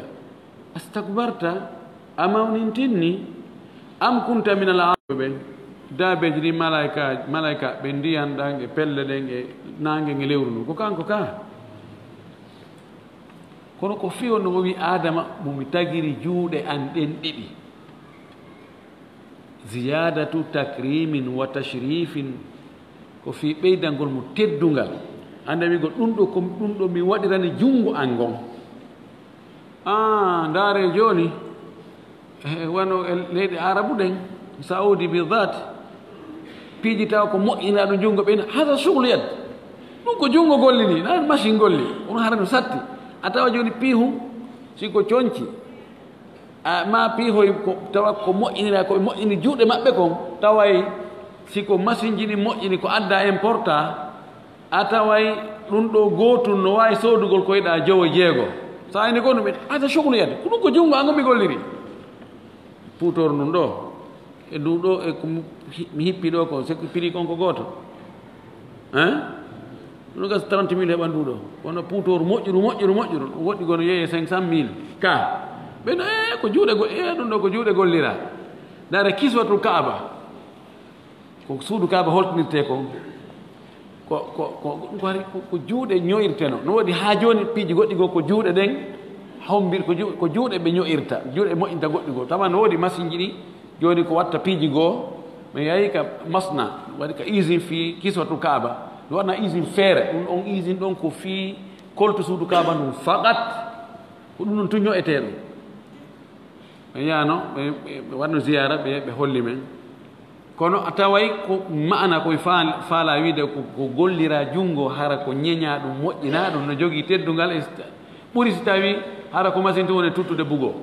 astakbarta, a mawnintinni, am kunta min al ɓe, daabeeji ɗi, malaika, malaika ɓe, ndiyan ɗan e pelle ɗen e naange e lewru ndun, ko kanko ka. Kono ko fii wonno o wi Adama, mo mi tagiri juuɗe an ɗen ɗiɗi. Ziyadatu takrimin wa tashrifin, ko fii ɓeydangol mo teddungal. Hannde wi'gol ɗum ɗo, ko ɗum ɗo mi waɗirani junngo an ngon. Ah, ndaare jooni, eh, wano e leyɗe Arabu ɗen, Saudi bi dhat, piiji tawa ko moƴƴinaaɗo junngo ɓen, hada shughlu yad. Ɗum ko junngo gollini, na machine golli, on hara no satti. A tawa jooni piihu, si ko conci, a, ma piihoy ko, tawa ko moƴƴinira, ko moƴƴini juuɗe maɓɓe kon, taway si ko masinji ɗi moƴƴini, ko adda importa, a taway ɗum ɗo gootum no waawi soodugol ko yiɗa jowo jeego. So a ini ko no ɓe, hada shughlu yad, ko ɗum ko junngo an mi golliri. Puutoor ndun ɗo, e ndu ɗo, e ko mi, mi hippi ɗo ko, c'est que prix kon ko gooto. Hein? Ɗum gasa trente mille heɓan ndu ɗo. Kono puutoor moƴƴuru, moƴƴuru, moƴƴuru. Ɗum woɗɗi gono yeeye cinq cent mille. Ka. Ɓe no, eh, ko juuɗe go-, eh, ɗum ɗo ko juuɗe gollira. Ndaare kiswatul Kaaba. Ko suudu Kaaba holtinirte kon. Ko, ko, ko, ɗum ko hari ko, ko juuɗe ño'irteno. No woodi haa jooni piiji goɗɗi goo ko juuɗe ɗen hombir-, ko ju-, ko juuɗe ɓe ño'irta. Juuɗe moƴƴinta goɗɗi goo. Tawa no woodi masinji ɗi jooni ko watta piiji goo, mi yahi ka masna, waɗi ka usine fii kiswatul Kaaba. No waɗna usine feere, ɗum on usine ɗon ko fii koltu suudu Kaaba ndun faqat. Ko ɗum ɗon tun ño'etee ɗum. Ɓe yahno, ɓe, ɓe, ɓe waɗno ziyaara, ɓe, ɓe holli men. Kono a taway ko ma'ana koye faal-, faala wiide ko, ko gollira junngo, hara ko ñeñaa ɗum, moƴƴinaa ɗum, no jogii teddungal, e st-, ɓuri si tawi hara ko masin tun woni tuttude bugo.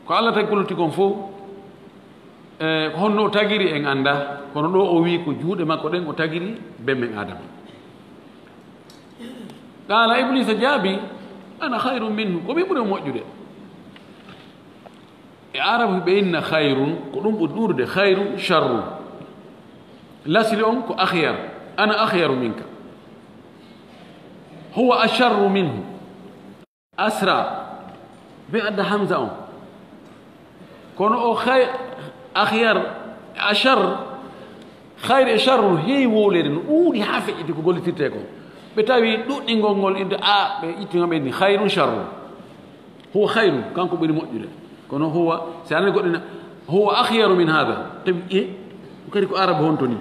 Ko Allah tagi ko lutti kon fow, Eh, honno o tagiri en annda, kono ɗo o wi ko juuɗe makko ɗen o tagiri ben men Adama. Qala, Iblisa jaabi, "Ana khayrun minhu, ko min ɓuri mo moƴƴude." E Arabu ɓe inna khayrun, ko ɗum ɓuri ɗuuɗude, khayru, sharru. Lasli on ko akhyar, "Ana akhyaru minka." Huwa asharru minhu. Asra, ɓe adda hamza on. Kono o khay-, akhyar, ashar, khayr e sharru heewi wowleede no ɗuuɗi haa feƴƴiti ko gollitirtee kon. Ɓe tawi ɗuɗɗingol ngol inde a, ɓe itti ngam ɓe ni khayrun sharru. Huwa khayrun, kanko ɓuri moƴƴude. Kono huwa, si a nani goɗɗo na, "Huwa akhyaru min hadha." Tawi, e, ko kadi ko Arabu honto ni?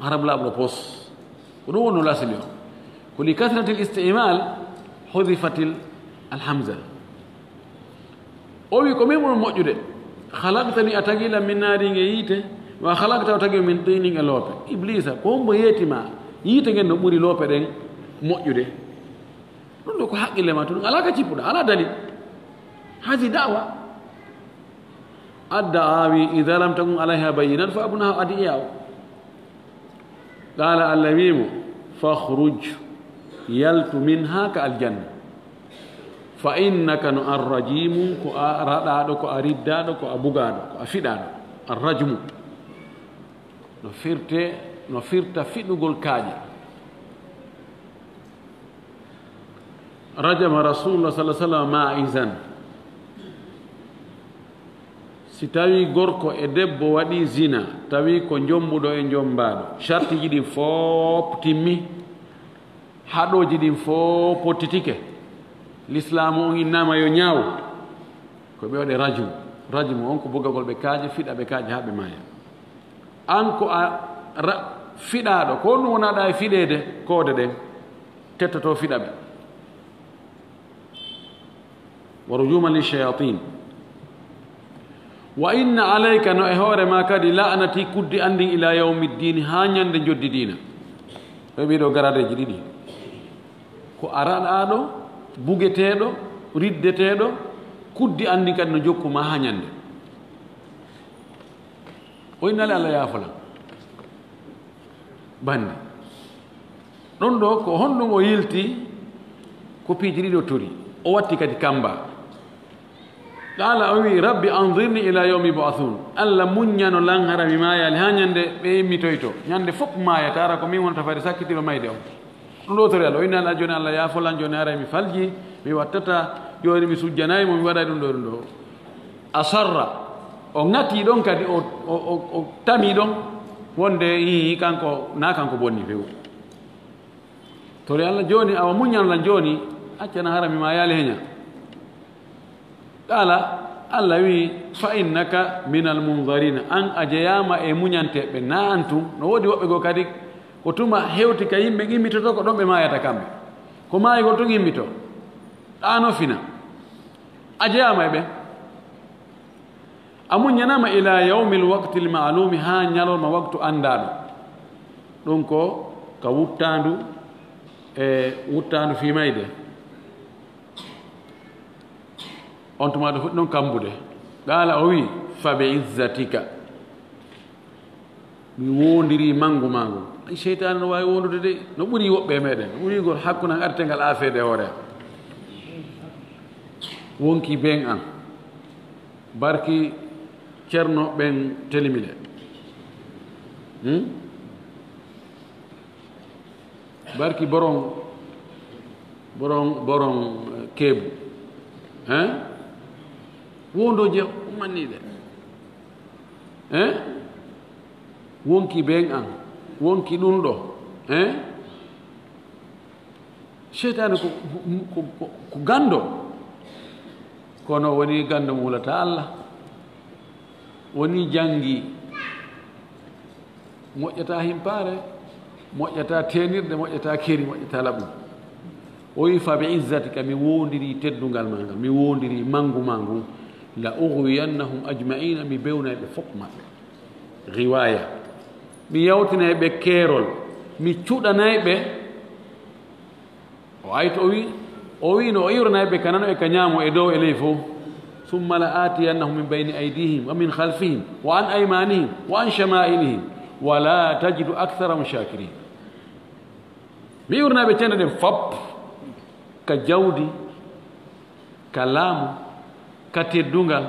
Arabu laaɓuɗo pos. Ko ɗum wonno lasli o. Ko li kasratil istimal hudifatil alhamza. O wi ko min ɓuri moƴƴude. "Khalaqtani, a tagi lan min naarin e yiite, wa khalaqtahu, a tagi mo min tinin e loope." Iblisa, ko hombo yeeti ma yiite ngen no ɓuri loope ɗen moƴƴude? Ɗum ɗo ko haqqille ma tun, alaa ka cippuɗa, alaa dalil. Hazi da'wa. Adda awi, "Idha lam takun alayha bayyinat fa abnaha adiyaw." Qala, Allah wi mo, "Fakhruj, yaltu minha ka aljanna. Fa innaka, no an rajimun, ko a raɗaɗo, ko a riddaɗo, ko a bugaɗo, ko a fiɗaɗo." Arrajmu. No firte, no firta fiɗugol kaaƴe. Rajama Rasulullah sallallahu alaihi wasallam ma'izan. Si tawi gorko e debbo waɗi zina, tawi ko jombuɗo e jombaaɗo, shartiji ɗin fof timmi, haɗooji ɗin fof pottitike, Lislaamu on innama yo ñaaw, ko ɓe waɗe rajmu. Rajmu on ko bugagol ɓe kaaƴe, fiɗa ɓe kaaƴe haa ɓe maaya. An ko a ra-, fiɗaaɗo, ko ɗum wonaɗa e fiɗeede koode ɗen, tettoto fiɗa ɓe. Wa rujuman lishayatin. Wa inna alayka, no e hoore ma kadi, la'nati, kuddi an ndin, ila yawmi ddini, haa ñande njoddi diina. Ɓe ɓiɗo garadeeji ɗiɗi. Ko a raɗaaɗo, bugeteeɗo, riddeteeɗo, kuddi an ndin kadi no jokku ma haa ñande. O innali Allah yaafolan. Bandi. Ɗon ɗo ko honɗum o yilti? Ko piiji ɗiɗi o tori. O watti kadi kamba. Qala, o wi, "Rabbi anzirni ila yawmi yub'athun." Allah muññano lan hara mi maayaali haa ñande ɓe immitoyto. Ñande fof maayata, hara ko min wonata fayde sakkitiiɗo mayde on. Ɗum ɗo tori Allah, o inni Allah, "Jooni Allah yaafo lan, jooni haray mi falji, mi wattata, jooni mi sujjanay mo, mi waɗay ɗum ɗo, ɗum ɗo." Asarra, o ŋati ɗon kadi, o, o, o, o tami ɗon, wonde, ii, kanko, na kanko bonni few. Tori Allah, "Jooni, awa muññan lan jooni, accana hara mi maayaali heña." Qala, Allah wi, "Fa innaka minal munzarina." An a jeyaama e muñanteeɓe, na an tun. No woodi woɓɓe goo kadi, ko tuma hewti ka yimɓe immitoto, ko ɗon ɓe maayata kamɓe. Ko maayugol tun immito. Ɗaano fina. A jeyaama e ɓe. A muññanaama ila yawmil waqtil ma'lumi, haa ñalorma waktu anndaaɗo. Ɗum ko ka wuttaandu, e wuttaandu fii mayde. On tuma ɗo fuɗɗi ɗon kambude. Qaala, o wi, "Fa bi izzatika." Mi woondiri manngu maa ngun. Ay, seytaane no waawi woondude de. No ɓuri woɓɓe e meɗen. No ɓuri gol hakkunde an artengal aafeede hoore an. Wonki ben an. Barki Ceerno ɓen telimile. Hmm? Barki borom, borom, borom, eh, keebu. Hein? Wondooje ummanniiɗe. Hein? Wonki ben an. Wonki ɗum ɗo. Hein? Seytaane ko, ko, ko, ko ganndo. Kono woni ganndo mo hulata Allah. Woni janngi. Moƴƴata himpaare, moƴƴata teenirde, moƴƴata keri, moƴƴata laɓu. O wi, "Fa bi izzatika, mi woondiri teddungal maa ngal, mi woondiri manngu maa ngun, la ughwiyannahum ajma'ina, mi bewnay ɓe fof maɓɓe." Riwaaya, "Mi yawtinay ɓe keerol, mi cuɗanay ɓe." O ayto, o wi, o wi no o iwranay ɓe ka nano e ka ñaamo e dow e ley fof. ثم لآتينهم من بين أيديهم ومن خلفهم وعن أيمانهم وعن شمائلهم ولا تجد أكثرهم شاكرين. Mi ɓeydanay ɓe cellal ɗen fof, ka jawdi, ka laamu, ka teddungal,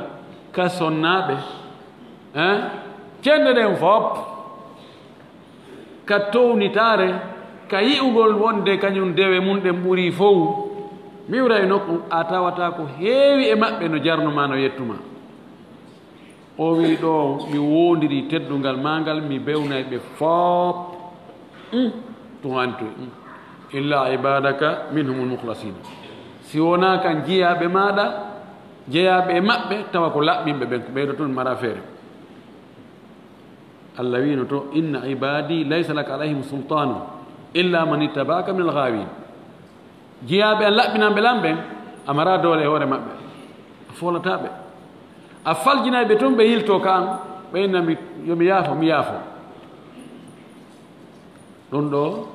ka sonnaaɓe, eh? Cellal ɗen fof, ka townitaare, ka yi'ugol wonde kañum dewe mum ɗen ɓurii fow. Mi ɓeyday nokku, a tawata ko heewi e maɓɓe no jarnu ma, no yettu ma. O wi'i, ɗo mi woondirii teddungal maa ngal, mi ɓeydanay ɓe fof. Hmm, tun antu. Hmm. إلا عبادك منهم المخلصين. Si wonaa kan jiyaaɓe maaɗa, jeyaaɓe e maɓɓe, tawa ko laɓɓinɓe ɓen, ko ɓeydo tun mara feere. Allah wi'no to, إن عبادي ليس لك عليهم سلطان إلا من اتبعك من الغاوين. Jiyaaɓe an laɓɓinanɓe lan ɓen, a mara doole e hoore maɓɓe. A foolataa ɓe. A faljinay ɓe tun ɓe yiltoo ka an, ɓe inna mi, yo mi yaafo, mi yaafo. Ɗun ɗoo,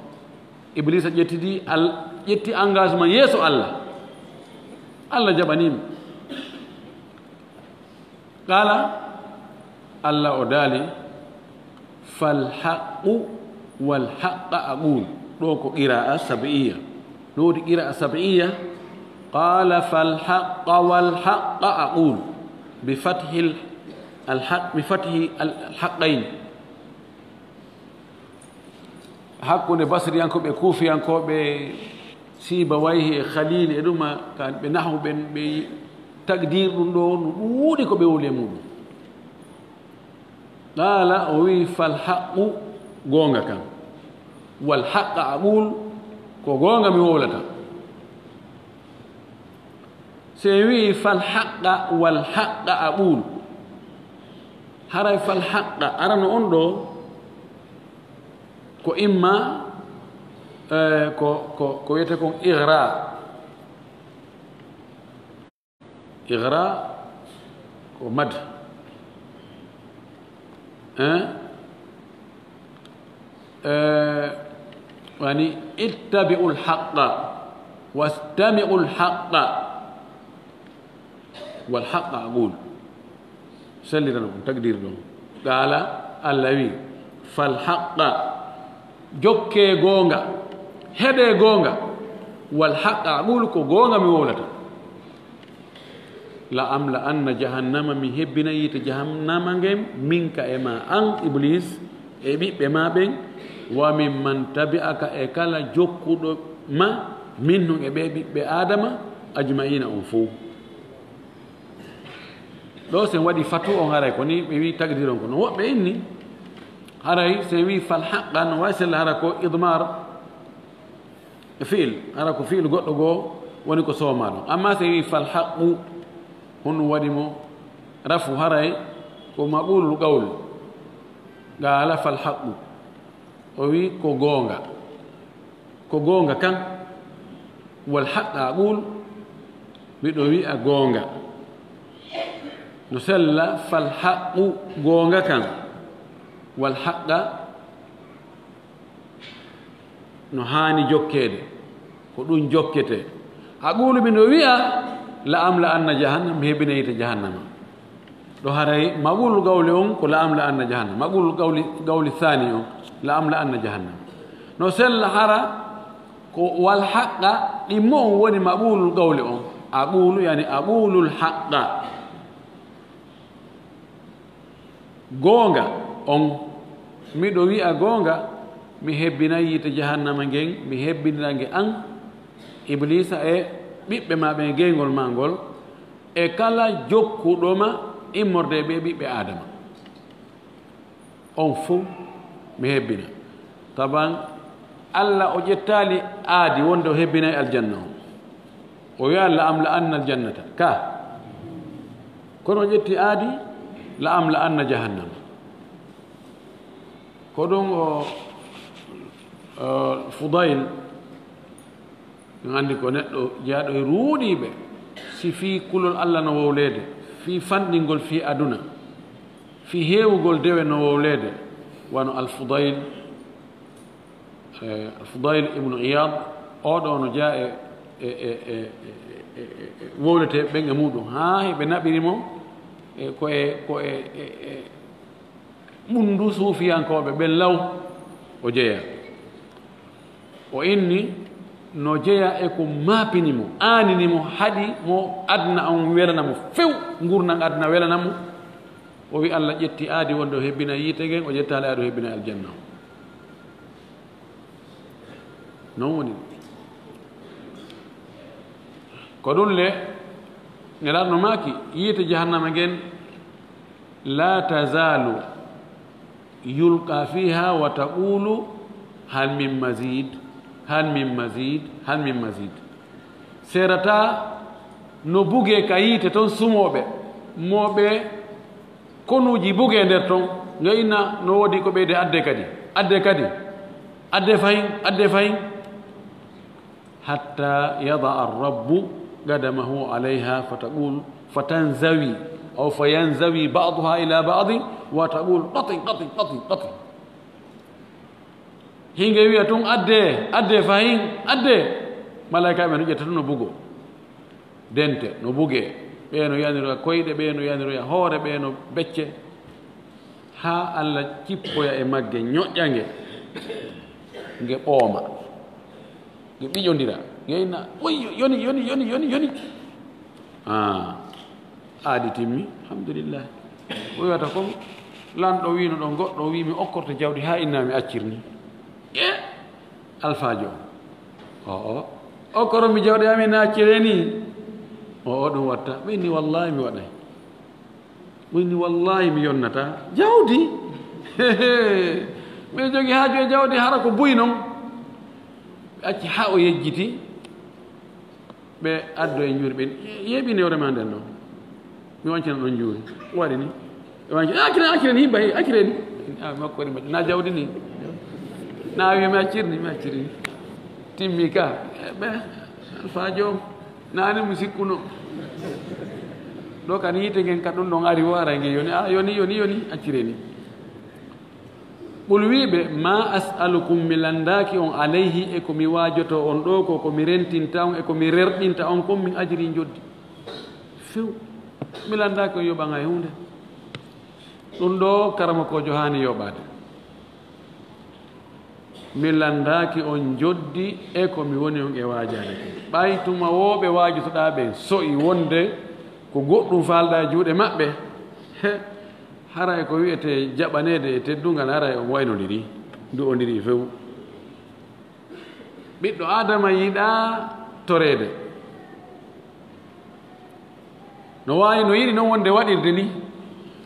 Ibliisa ƴettidi al-, ƴetti engagement yeeso Allah. Allah jaɓanii mo. Qaala, Allah o daali, "Fal haqqu wal haqqa aqul." Ɗoo ko qiraa'a sab'iyya. No woodi qiraa'a sab'iyya, "Qaala fal haqqa wal haqqa aqul." Bi fathil al haq-, bi fathi al haqqayn. Hakkunde basriyankooɓe, kuufiyankooɓe, Sibawayhi e Khalili e ɗuma, ka ɓe nahwu ɓen, ɓe takdir ɗun ɗoo, no ɗuuɗi ko ɓe wowli e muɗum. Qaala, o wi'i, "Fal haqqu," goonga kan, "wal haqqa aqul," ko goonga mi wowlata. Si en wi'i, "Fal haqqa wal haqqa aqul," haray fal haqqa arano on ɗoo, ko imma, eh, ko, ko, ko wiyetee kon igra. Igra ko mad. Eh? Eh, wani, "Ittabi'ul haqqa, wastami'ul haqqa." Wal haqqa aqul. Sellirano ɗum, takdir ɗum. Qaala, Allah wi, "Fal haqqa, jokkee goonga, heɗee goonga. Wal haqqa aqul, ko goonga mi wowlata. La amla anna jahannama, mi hebbina yiite jahannama ngen, minka e ma an, Iblis, e ɓiɓɓe ma ɓen, wa mimman tabi'aka, e kala jokkuɗo ma, minhum, e ɓe ɓiɓɓe Aadama, ajma'ina, on fow." Ɗo sen waɗi fatu on, haray ko ni ɓe wi takdir on ko non. Woɓɓe inni, haray sen wi fal haqqa, no wawi sella hara ko idmar e fi'il, hara ko fi'il goɗɗo goo woni ko sooma ɗon. Amma sen wi fal haqqu, honɗum waɗi mo rafu, haray ko maqulul qawl. Qaala fal haqqu. O wi ko goonga. Ko goonga kan. Wal haqqa aqul, miɗo wi'a goonga. No sella, fal haqqu, goonga kan. Wal haqqa, no haani jokkeede. Ko ɗum jokketee. Aqulu, miɗo wi'a, la amla anna jahannama, mi hebbina yiite jahannama. Ɗo haray maqulul qawli on ko la amla anna jahannama. Maqulul qawli, qawli thani on, la amla anna jahannama. No sella hara ko wal haqqa, ɗimmo on woni maqulul qawli on. Aqulu, yani aqulul haqqa. Goonga on, miɗo wi'a goonga, mi hebbinay yiite jahannama ngen, mi hebbinira nge an, Ibliisa e ɓiɓɓe ma ɓen, geyngol ma ngol, e kala jokkuɗo ma immorde e ɓe ɓiɓɓe Aadama. On fow mi hebbina. Taban, Alla o ƴettaali aadi wonde o hebbinay aljanna on. O wi'a, "La amla anna aljannata." Ka. Kono o ƴetti aadi, "La amla anna jahannama." Ko ɗum o, o Fudayl, en anndi ko neɗɗo jeyaaɗo e ruuɗiiɓe, si fii kulol Alla no wowleede, fii fanɗingol fii aduna, fii heewugol dewe no wowleede, wano Al-Fudayl, eh, Al-Fudayl ibnu Iyaad, oo ɗoo no jeyaa e, e, e, e, e, e, e wowletee ɓen e muɗum, haa heɓe naɓiri mo, e, ko e, ko e, e, e ɓunndu suufiyankooɓe ɓen law o jeya. O inni no jeya e ko maapini mo, aanini mo, haɗi mo aduna on welana mo few, ngurndan aduna welana mo. O wi Allah ƴetti aadi wonde o hebbina yiite ngen, o ƴettaali aadi o hebbina aljanna. Non woni. Ko ɗum le, Nelaaɗo no maaki, yiite jahannama ngen, "La tazalu yulqa fiha wa taqulu hal min mazid, hal min mazid, hal min mazid." Seerata no bugee ka yiite ton sumooɓe, mooɓe konuuji bugee nder ton, nga inna no woodi ko ɓeyde adde kadi, adde kadi, adde fahin, adde fahin. Hatta yada arrabbu qadamahu alayha fataqul, fatanzawi, aw fayanzawi ba'duha ila ba'din, wa taqul, "Qatin, qatin, qatin, qatin." Hinge wiya tun, "Adde, adde, fahin, adde." Malaikaaɓe no ƴetta tun no bugo. Dente no buge. Ɓe no yaniroya koyɗe, ɓe no yaniroya hoore, ɓe no becce. Haa Allah cippoya e magge, ñoƴƴa nge. Nge ɓooma. Nge ɓiƴondira. Nge inna, "Wayyo, yoni, yoni, yoni, yoni, yoni." Ah, aadi timmi, alhamdulillah. O wiyata kon, "Lanɗo wiino ɗon, goɗɗo wii mi okkorto jawdi haa inna mi accirni." E alfaajo on. O, o. "Okkoro mi jawdi amin na accire ni?" O, o, ɗum watta. Ɓe inni, "Wallahi mi waɗay." Ɓe inni, "Wallahi mi yonnata jawdi." Ɓe jogi haaju e jawdi, hara ko buy non. Ɓe acci haa o yejjiti. Ɓe addo e njuuri, ɓe yeeɓi newre ma nden ɗon. Mi wancina ɗon njuuri. Waɗi ni. Ɓe wanci, "Ah, accire, accire ni, himba, he, accire ni." Ah, makko waɗi mbaɗi. Na jawdi ni. Na wiya mi accir ni, mi accir ni. Timmi ka. Eh, ɓe, alfaajo. Nani mi sikkuno. Ɗo kan yiite ngen ka ɗum ɗon ari wo ara nge yoni. Ah, yoni, yoni, yoni. Accire ni. Qul, wiiɓe, "Ma as'alukum, mi landaaki on, alayhi, e ko mi waajoto on ɗo ko, ko mi rentinta on, e ko mi rerɗinta on kon, min ajri, njoddi. Few. Mi landaaki on yoɓan hay huunde." Ɗum ɗo karamokoojo haani yoɓaade. Mi landaaki on njoddi e ko mi woni on e waajaade kon. Ɓay tuma wooɓe waajotoɗaa ɓen so'i wonde ko goɗɗum faalɗaa e juuɗe maɓɓe, he, haray ko wi'etee jaɓaneede e teddungal, haray on waynondiri, ndu'ondiri few. Ɓiɗɗo Aadama yiɗaa toreede. No waawi, no yiɗi non wonde waɗirde ni.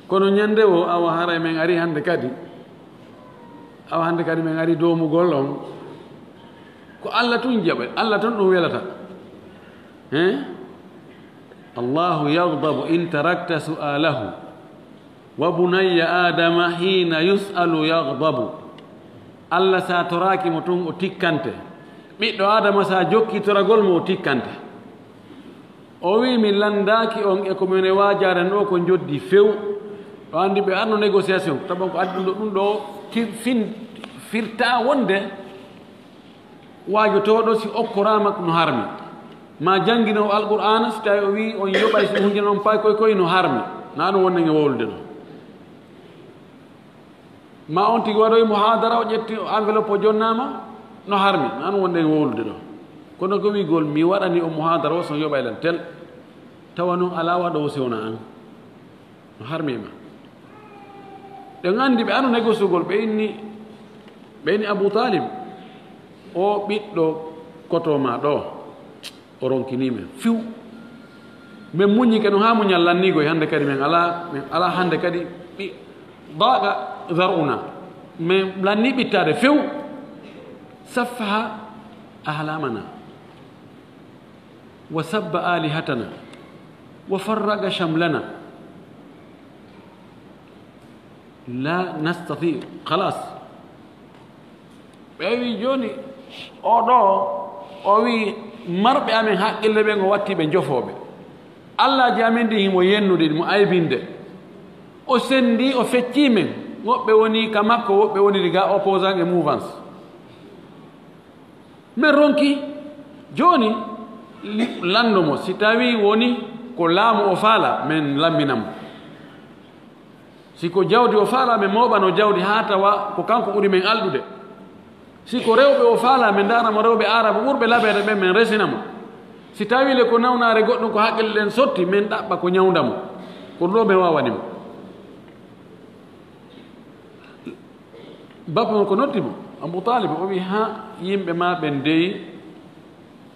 Kono ñande wo, awa haray men ari hannde kadi. Awa hannde kadi men ari doomugol on. Ko Alla tun jaɓa, Alla tun ɗum welata. Hein? Allahu yaghdabu in tarakta su'alahu. Wa bunayya Adama hina yus'alu yaghdabu. Alla sa toraaki mo tun o tikkante. Ɓiɗɗo Adama sa jokki toragol mo o tikkante. O wi, "Mi landaaki on e ko mi woni waajaade ɗo ko njoddi few." Ɗo anndi ɓe arno négociation, taban ko addi ɗum ɗo, ɗum ɗo ki-, fin-, firta wonde waajotooɗo si okkoraama no harmi. Ma janngino Alqur'aana, si tawi o wi on yoɓay si hunde non pay koy koy no harmi. Na ɗum wonde nge wowlude ɗo. Ma on tigi waɗoy muhaadara, o ƴetti enveloppe, o jonnaama, no harmi, an wonde wowlude ɗo. Kono ko wi'gol, "Mi waɗani o muhaadara o, so yoɓay lan tel." Tawa non alaa waɗoowo si wona an. No harmi ma. Ɓe anndi, ɓe ano négociugol, ɓe inni, ɓe inni Abu Talib, o ɓiɗɗo koto ma ɗo. O ronkini men few. Men muññike no haa muñal lanniigo e hannde kadi men alaa, men alaa hannde kadi ɓi-, daqa zar'una. Men lanni ɓittaade few. Saffaha ahlamana. Wa sabba alihatana. Wa farraqa shamlana. La nastati, khalas. Ɓe wi jooni, o ɗo, o wi marɓe amen haqqille ɓen, o watti ɓe jofooɓe. Allaaji amen ɗin himo yennude, mo aybinde. O sendi, o fecci men. Woɓɓe woni ka makko, woɓɓe woniri ga opposant e mouvance. Men ronki, jooni, lanndo mo, si tawii woni ko laamu o faala, men lammina mo. Si ko jawdi o faala, men mooɓano jawdi haa tawa ko kanko ɓuri men alɗude. Si ko rewɓe o faala, men ndaara mo rewɓe Aarabu ɓurɓe labeede ɓen, men resina mo. Si tawii le ko nawnaare goɗɗum ko haqqille ɗen sotti, men ɗaɓɓa ko ñawnda mo. Ko ɗo men waawani mo. Bappa makko noddi mo, Abu Talib, o wi, "Ha, yimɓe ma ɓen dey,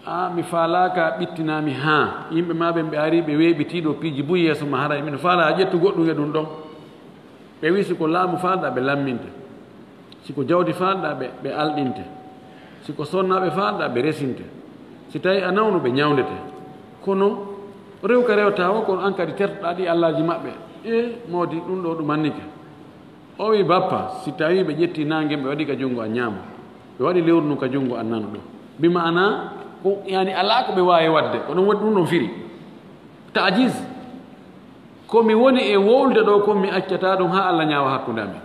a, mi faalaaka ɓittinaa mi ha. Yimɓe ma ɓen ɓe ari, ɓe weeɓitii ɗo piiji buy yeeso ma, haray min faalaa a ƴettu goɗɗum e ɗum ɗon." Ɓe wi, "Si ko laamu faalɗaa, ɓe lamminte. Si ko jawdi faalɗaa, ɓe, ɓe alɗinte. Si ko sonnaaɓe faalɗaa, ɓe resinte. Si tawii a nawnu, ɓe ñawndete. Kono rewka rewtaa o, kono an kadi tertoɗaa ɗi allaaji maɓɓe." E moodi ɗum ɗo ɗum annike. O wi, "Bappa, si tawii ɓe ƴetti naange, ɓe waɗi ka junngo an ñaamo, ɓe waɗi lewru ndun ka junngo an nano ɗo, bi maana ko, yani, alaa ko ɓe waawi waɗde, ko ɗum waɗi ɗum ɗon firi. Ta'jiz. Ko mi woni e wowlude ɗo, ko mi accataa ɗum haa Allah ñaawa hakkunde amen."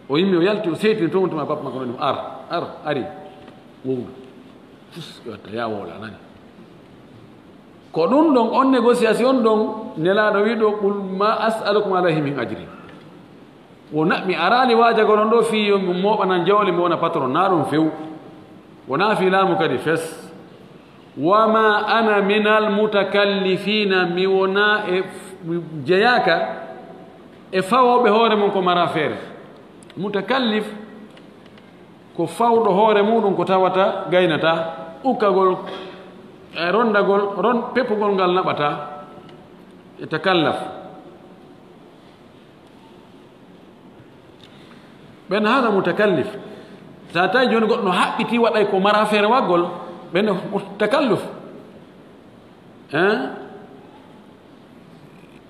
O yimmi, o yalti, o seytini toon, tuma bappa makko noddi mo, "Ar, ar, ari, wowlu." Fus, ɓe watta, "Ya wowla, nani." Ko ɗum ɗon, on négociation ɗon, Nelaaɗo wi ɗo, "Qul ma as'alukum alayhi min ajri." Wona, mi araali waajagol on ɗo fii yo mi mooɓanan jawle, mi wona patron, naa ɗum few. Wonaa fii laamu kadi fes. "Wa ma ana minal mutakallifiina", mi wonaa e, mi jeyaaka e fawooɓe hoore mum ko mara feere. Mutakallif ko fawɗo hoore muɗum ko tawata gaynataa, ukkagol, e rondagol, ron-, peppugol ngal naɓataa, e takallaf. Ɓen haala mutakallif. Sa tawi jooni goɗɗo no haɓɓiti waɗay ko mara feere waggol, ɓen no takalluf. Hein?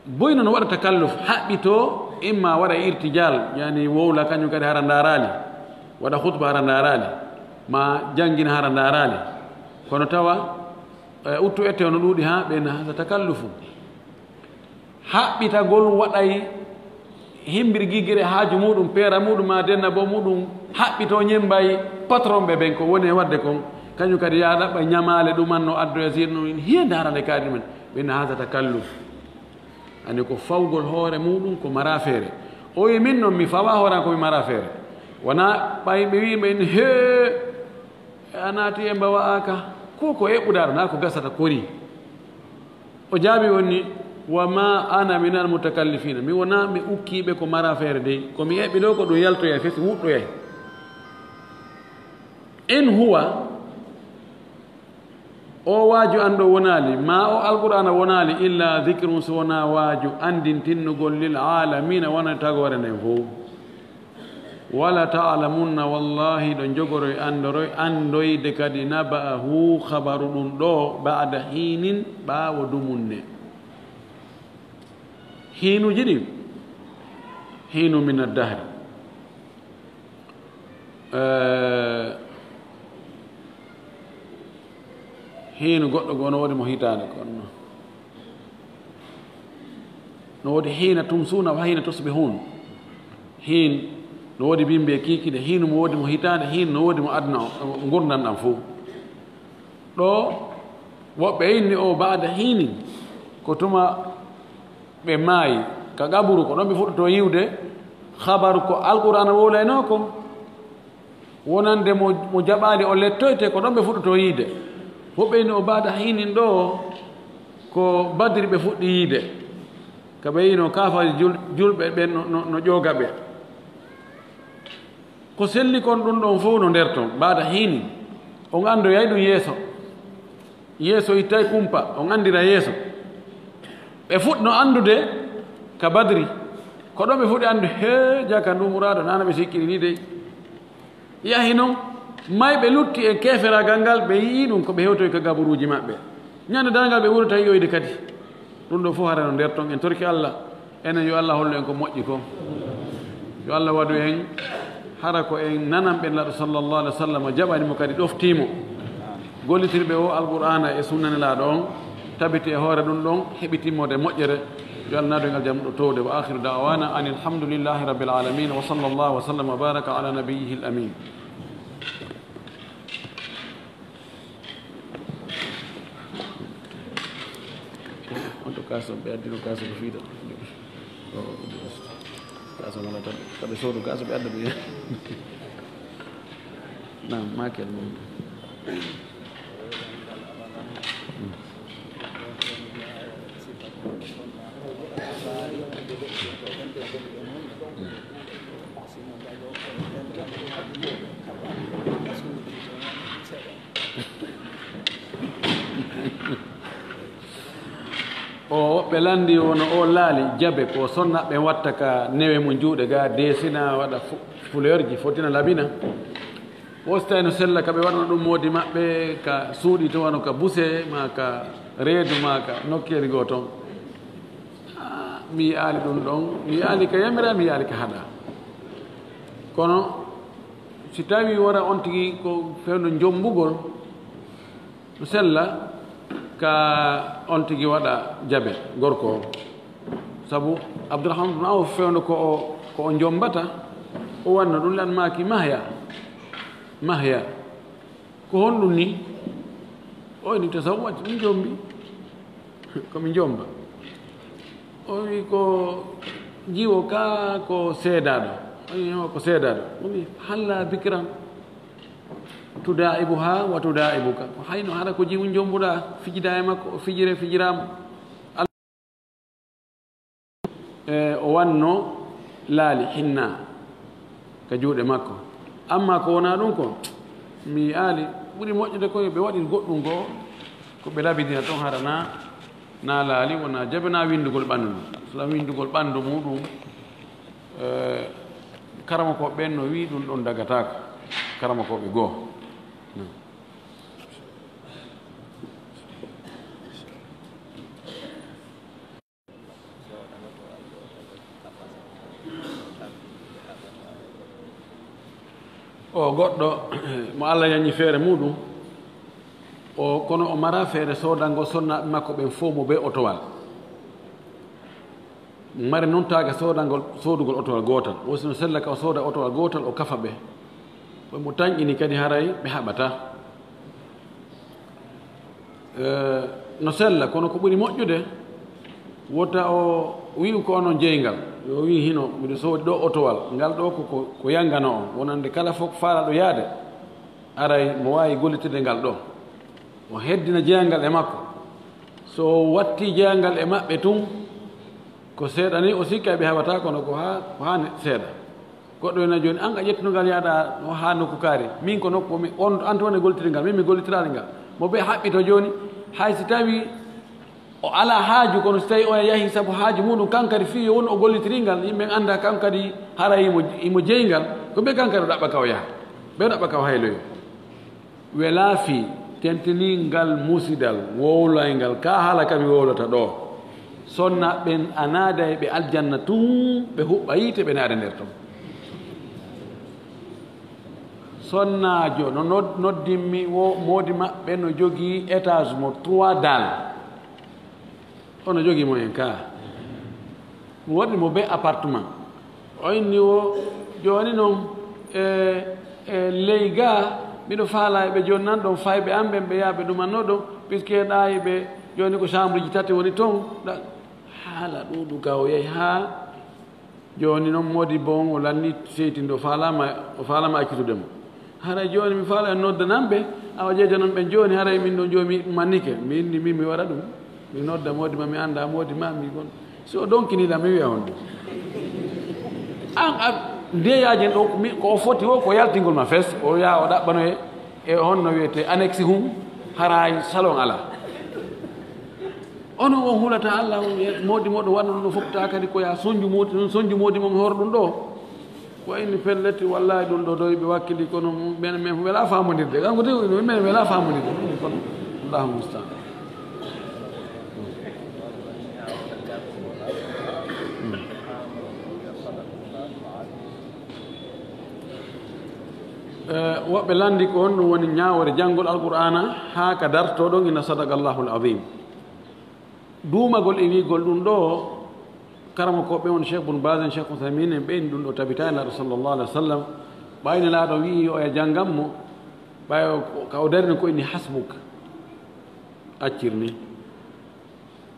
Boyno no waɗa takalluf, haɓɓito, imma waɗa irtijal, yani wowla kañum kadi hara ndaaraali, waɗa khutba hara ndaaraali, ma janngina hara ndaaraali. Kono tawa, e, uttu ette ono ɗuuɗi haa ɓen hasa takallufu. Haɓɓitagol waɗay himbir gigire haaju muɗum, peera muɗum, ma denna bo muɗum, haɓɓito ñembay patron ɓe ɓen ko woni e waɗde kon. Kañum kadi yaa ɗaɓɓa ñamaale ɗuman no addoya sirno in hiya ndaarande kaari ɗumen. Ɓen hasa takalluf. Ani ko fawgol hoore muɗum ko mara feere. O wi min non mi fawa hooran ko mi mara feere. Wona ɓay ɓe wi men hee, a naati e mbawa aka. Ko ko eɓɓudaaro na ko gasata kori. O jaabi woni, "Wa ma ana minal mutakallifina." Mi wona mi ukkiiɓe ko mara feere dey. Ko mi eɓɓi ɗo ko ɗum yaltoyay fesi wuɗɗoyay. In huwa, o waaju an ɗo wonaali, ma o Alqur'aana wonaali, illa dhikrun, so wona waaju andintinnugol lil aalamiina, wona tagoore nden fow. Wala ta'lamunna, wallahi, ɗo njogoroy, andoroy, andoyde kadi, naba'ahu, khabaru ɗum ɗo, ba'da hiinin, ɓaawo dumunne. Hiinuuji ɗin, hiinu min ad-dahri. Eh, hiinu goɗɗo goo no woodi mo hitaande, kono no woodi hiina tumsuuna wa hiina tusbihun. Hiin no woodi bimbi e kiikiiɗe, hiinu mo woodi mo hitaande, hiin no woodi mo aduna o, ngurndan ɗan fow. Ɗo woɓɓe inni o baada hiinin, ko tuma ɓe maayi ka qaburu, ko ɗon ɓe fuɗɗotoo yi'ude khabaru ko Alqur'aana wowlaynoo kon. Wonande mo, mo jaɓaali o lettoyte, ko ɗon ɓe fuɗɗotoo yi'ude. Woɓɓe inni o baada hiinin ɗo, ko Badri ɓe fuɗɗi yi'ude. Ka ɓe yi'unoo kaafaaji jul-, julɓe ɓen no, no, no ƴooga ɓe. Ko selli kon ɗum ɗon fow no nder ton, baada hiinin. On anndoyay ɗum yeeso. Yeeso ittay kumpa, on anndira yeeso. Ɓe fuɗɗo anndude ka Badri. Ko ɗon ɓe fuɗɗi anndude, hee, jaka ndu muraado, nana ɓe sikkiri ni dey. Yahi non, mayɓe lutti e keeferaagal ngal, ɓe yi'i ɗum, ko ɓe hewtoyi ka gaburuuji maɓɓe. Ñande darngal ɓe wuurata yi'oyde kadi. Ɗum ɗo fof hara no nder ton. En torki Allah, enen yo Allah hollu en ko moƴƴi ko. Yo Allah waɗu en hara ko en nananɓe Nelaaɗo sallallahu alaihi wa sallam, jaɓani mo kadi ɗoftii mo. Gollitirɓe o Alqur'aana e sunna Nelaaɗo on, tabiti e hoore ɗum ɗon, heɓi timmoode moƴƴere. Yo Allah naadu en aljanna ɗo towde. Wa akhiru da'wana anil hamdulillahi rabbil alamin. Wa sallallahu wa sallam wa baraka ala nabiyyihil amin. Kaso ɓe addino kaso ko fiita. Kaso wala tan. Kaɓe soodu kaso ɓe adda ɓe. Naam, makel mum. O woɓɓe lanndi wono o laali jabe ko sonna ɓe watta ka newe mum juuɗe ga desina waɗa fu- fuleurji fotina labina. Wostay no sella ka ɓe waɗano ɗum moodi maɓɓe ka suuɗi to wano ka buse ma ka reedu ma ka nokkeeli goo toon. Ah, mi yi'aali ɗum ɗon, mi yi'aali ka yamira, mi yi'aali ka haɗa. Kono si tawi wara on tigi ko fewndo njombugol, no sella ka on tigi waɗa jabe gorko o. Sabu Abdourahmane bun Awf fewndo ko o, ko o njombata, o wanno ɗum lan maaki mahya. Mahya. Ko honɗum ni? O ni tasawwat, mi njombi. Ko mi njomba. O wi ko jiwo ka ko seedaaɗo. O wi ko seedaaɗo. O wi halla bikran. Tudaibuha wa tudaibuka. Ko hayno hara ko jimu njombuɗa, fijida e makko, o fijire, fijirama. E, o wanno laali hinna ka juuɗe makko. Amma ko wona ɗum ko, mi yi'aali, ɓuri moƴƴude ko yo ɓe waɗir goɗɗum goo, ko ɓe labidina toon hara na, na laali, wona jabe, na winndugol ɓanndu ndu. So windugol ɓanndu muɗum, e, karamokooɓe ɓen no wi'i ɗum ɗon dagataako, karamokooɓe goo. O goɗɗo mo Allah yanyi feere muɗum, o, kono o mara feere soodangol sonnaaɓe makko ɓen fof mo bee otowal. Mari noon taake soodangol, soodugol otowal gootal. Wo si no sella ka o sooda otowal gootal, o kafa ɓe. Ko mo tanƴini kadi haray ɓe haɓata. Eh, no sella, kono ko ɓuri moƴƴude, wota o wi'u ko onon jeyngal. Yo o wi'u hino, miɗo soodi ɗo otowal. Ngal ɗo ko, ko, ko yangano on. Wonande kala fof faalaɗo yaade, aray mo waawi gollitirde ngal ɗo. O heddina jeyangal e makko. So o watti jeyangal e maɓɓe tun, ko seeɗa ni o sikka ɓe haɓata, kono ko haa, ko haa ne-, seeɗa. Goɗɗo ena jooni, an a ƴettuno ngal yahɗa o haa nokku kaari. Min ko nokku mi, on, an tun woni gollitirde ngal, min mi gollitiraali ngal. Mo ɓe haɓɓito jooni, hay si tawi o alaa haaju, kono si tawi o yahi sabu haaju muɗum, kan kadi fii yo won o gollitirii ngal, yimɓe annda kan kadi haray imo, imo jeyi ngal, ko ɓe kan kadi o ɗaɓɓa ka o yaha. Ɓe ɗaɓɓa ka o hayloyo. Welaa fii tentinii ngal musidal wowlayngal, kaa haala ka mi wowlata ɗoo. Sonna ɓen a naaday ɓe aljanna tun, ɓe huɓɓa yiite, ɓe naada nder ton. Sonnaajo no nod-, noddimmi wo moodi maɓɓe no jogii étage mo trois dal. Ono jogii mo en kaa. Mo waɗi mo be appartement. O inni wo, jooni non, e, e ley gaa, miɗo faalaa e ɓe jooni nan ɗon, fayɓe an ɓen, ɓe yaha ɓe ɗumannoo ɗon, puisque ɗaayi ɓe, jooni ko chambre ji tati woni ton. Ɗa-, haala ɗuuɗu ka o yahi haa jooni non, moodi bon, o lanni seytinde, o faalaama, o faalaama accitude mo. Haray jooni mi faala en noddanan ɓe, awa jeejanon ɓen jooni, haray min ɗon jooni mi mannike. Mi inni min mi waɗa ɗum. Mi nodda moodi ma, mi annda moodi ma, mi gon. Si o donkini lam, mi wi'a on ɗum. An a ndeyaaji en ɗo, mi, ko o foti o, ko yaltingol ma fes, o yaha o ɗaɓɓano e, e honno wiyete annexe hum, haray salon alaa. Onon on hulata Allah, on e moodi moɗon waɗa ɗum ɗo fof, taa kadi ko yaa sonju moodi, sonju moodi mon hoore ɗum ɗo. Ko inni pellet, wallahi ɗum ɗo doy ɓe wakkili, kono men, men welaa faamondirde. Kanko de, men welaa faamondirde. Kono, Allahu musta'an. Eh, woɓɓe lanndi ko honɗum woni ñaawoore janngol Alqur'aana haa ka dartoo ɗon ina sadaqa Allahul Azim. Duumagol e wi'gol ɗum ɗo, karamokooɓe on Cheikh Bun Baz en, Cheikh Uthaymin en, ɓe en ɗum ɗo tabitaani Nelaaɗo sallallahu alaihi wa sallam, ɓay Nelaaɗo wi'i yo oya janngan mo, ɓay o, ka o darino ko inni hasbuk, accir ni.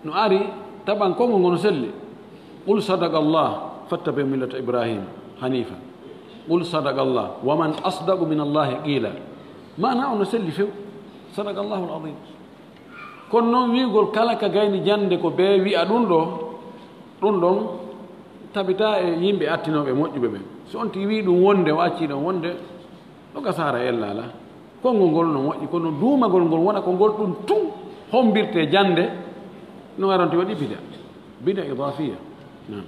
No ari, Taban konngol ngol no selli. Qul sadaqa Allah fattabi millata Ibrahim hanifa. Qul sadaqa Allah wa man asdaqu min Allahi qila. Maana on no selli few. Sadaqa Allahu al-azim. Kono noon wi'ugol kala ka gayni jannde ko bee wi'a ɗum ɗo, ɗum ɗon tabita e yimɓe attinooɓe moƴƴuɓe ɓen. So on tigi wi'i ɗum wonde, o accii ɗon wonde, ɗo gasaara ella alaa. Konngol ngol no moƴƴi, kono duumagol ngol wona ko ngol ɗum tun hommbirtee jannde, no waranti waɗi bida, bida idaafiya. Naam.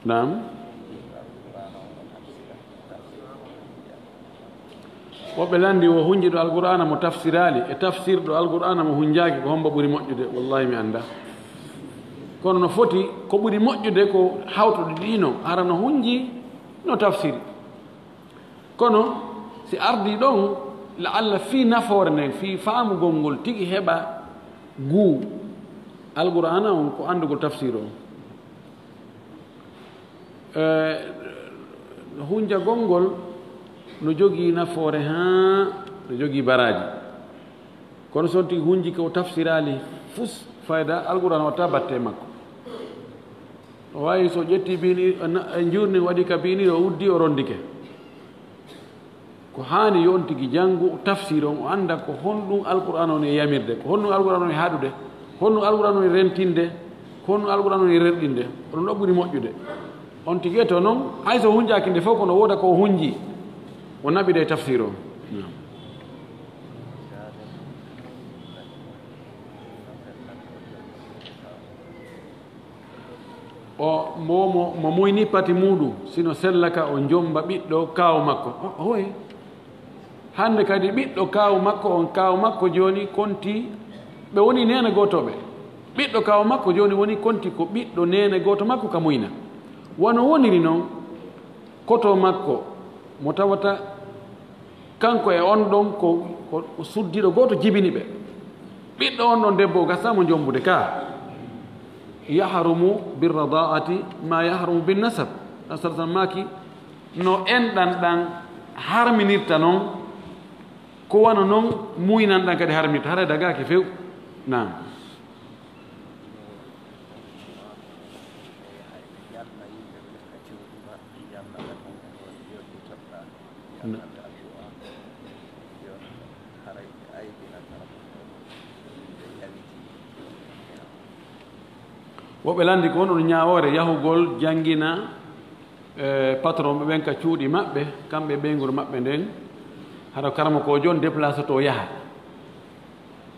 Naam. Woɓɓe lanndi wo hunji ɗo Alqur'aana mo tafsiraali, e tafsir ɗo Alqur'aana mo hunjaaki, ko hombo ɓuri moƴƴude? Wallahi, mi annda. Kono no foti, ko ɓuri moƴƴude ko hawtude ɗiino, hara no hunji, no tafsiri. Kono si ardii ɗon, la'alla fii nafoore nden, fii faamugol ngol tigi heɓa guu, Alqur'aana on ko anndugol tafsir on. Eh, hunjagol ngol no jogii nafoore haa no jogii baraaji. Kono so on tigi hunji ko o tafsiraali fus fayda, Alqur'aana watta batte e makko. O waawi so ƴetti bini, na-, e njuurni waɗi ka bini, o uddi, o rondike. Ko haani yo on tigi janngu tafsir on, o annda ko honɗum Alqur'aana on e yamirde, ko honɗum Alqur'aana on e haɗude, honɗum Alqur'aana on e rentinde, ko honɗum Alqur'aana on e rerɗinde. Ko ɗum ɗo ɓuri moƴƴude. On tigi eto noon, hay so hunjaaki nde fof, kono wooda ko o hunji, o naɓida e tafsir on. O, mo, mo, mo muyni pati muuɗum, sino sella ka o jommba ɓiɗɗo kaaw makko. O, oye. Hannde kadi ɓiɗɗo kaaw makko on, kaaw makko jooni konti, ɓe woni neene gootooɓe. Ɓiɗɗo kaaw makko jooni woni konti ko ɓiɗɗo neene gooto makko ka muyna. Wano woniri noon, koto makko mo tawata kanko e on ɗon ko, ko, ko suddiiɗo gooto jibini ɓe. Ɓiɗɗo on ɗon debbo o gasaama jommbude ka. Yahrumu birradaati ma yahrumu bin nasab. Nasab tan maaki no enɗan ɗan harminirta noon, ko wano noon muynan ɗan kadi harminirta, haray dagaaki few. Naam. Woɓɓe lanndi ko honɗun ñaawoore yahugol janngina, eh, patron ɓe ɓen ka cuuɗi maɓɓe, kamɓe e ɓeynguure maɓɓe nden, hara karamokoojo on déplacé to yaha.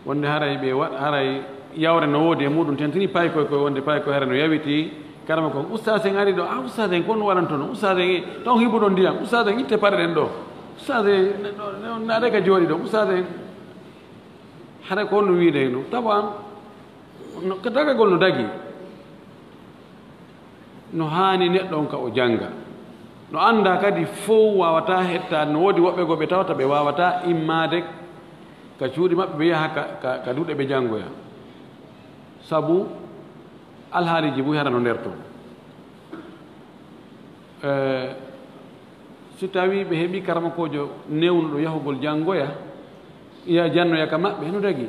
Wonde haray ɓe wa-, haray yawre no woodi e muɗum, tentini paykoy koy, wonde paykoy haray no yawiti, karamokoojo on, "Ustaas en ari ɗo." "Ah, ustaas en, ko honɗun waɗanton ɗo? Ustaas en, taw hibuɗon ndiyam. Ustaas en, itte paɗe ɗen ɗo. Ustaas en, ne, ɗo, ne, naade ka jooɗi ɗo. Ustaas en." Haray ko honɗun wiide e ɗum? Tawa no, ko dagagol no dagi. No haani neɗɗo on ka o jannga. No annda kadi fow waawataa hettaade. No woodi woɓɓe goo ɓe tawata ɓe waawataa immaade ka cuuɗi maɓɓe, ɓe yaha ka, ka, ka duɗe ɓe janngoya. Sabu alhaaliiji buy hara no nder ton. Eh, si tawii ɓe heɓii karamokoojo newnuɗo yahugol janngoya, ya jannoya ka maɓɓe, no dagi.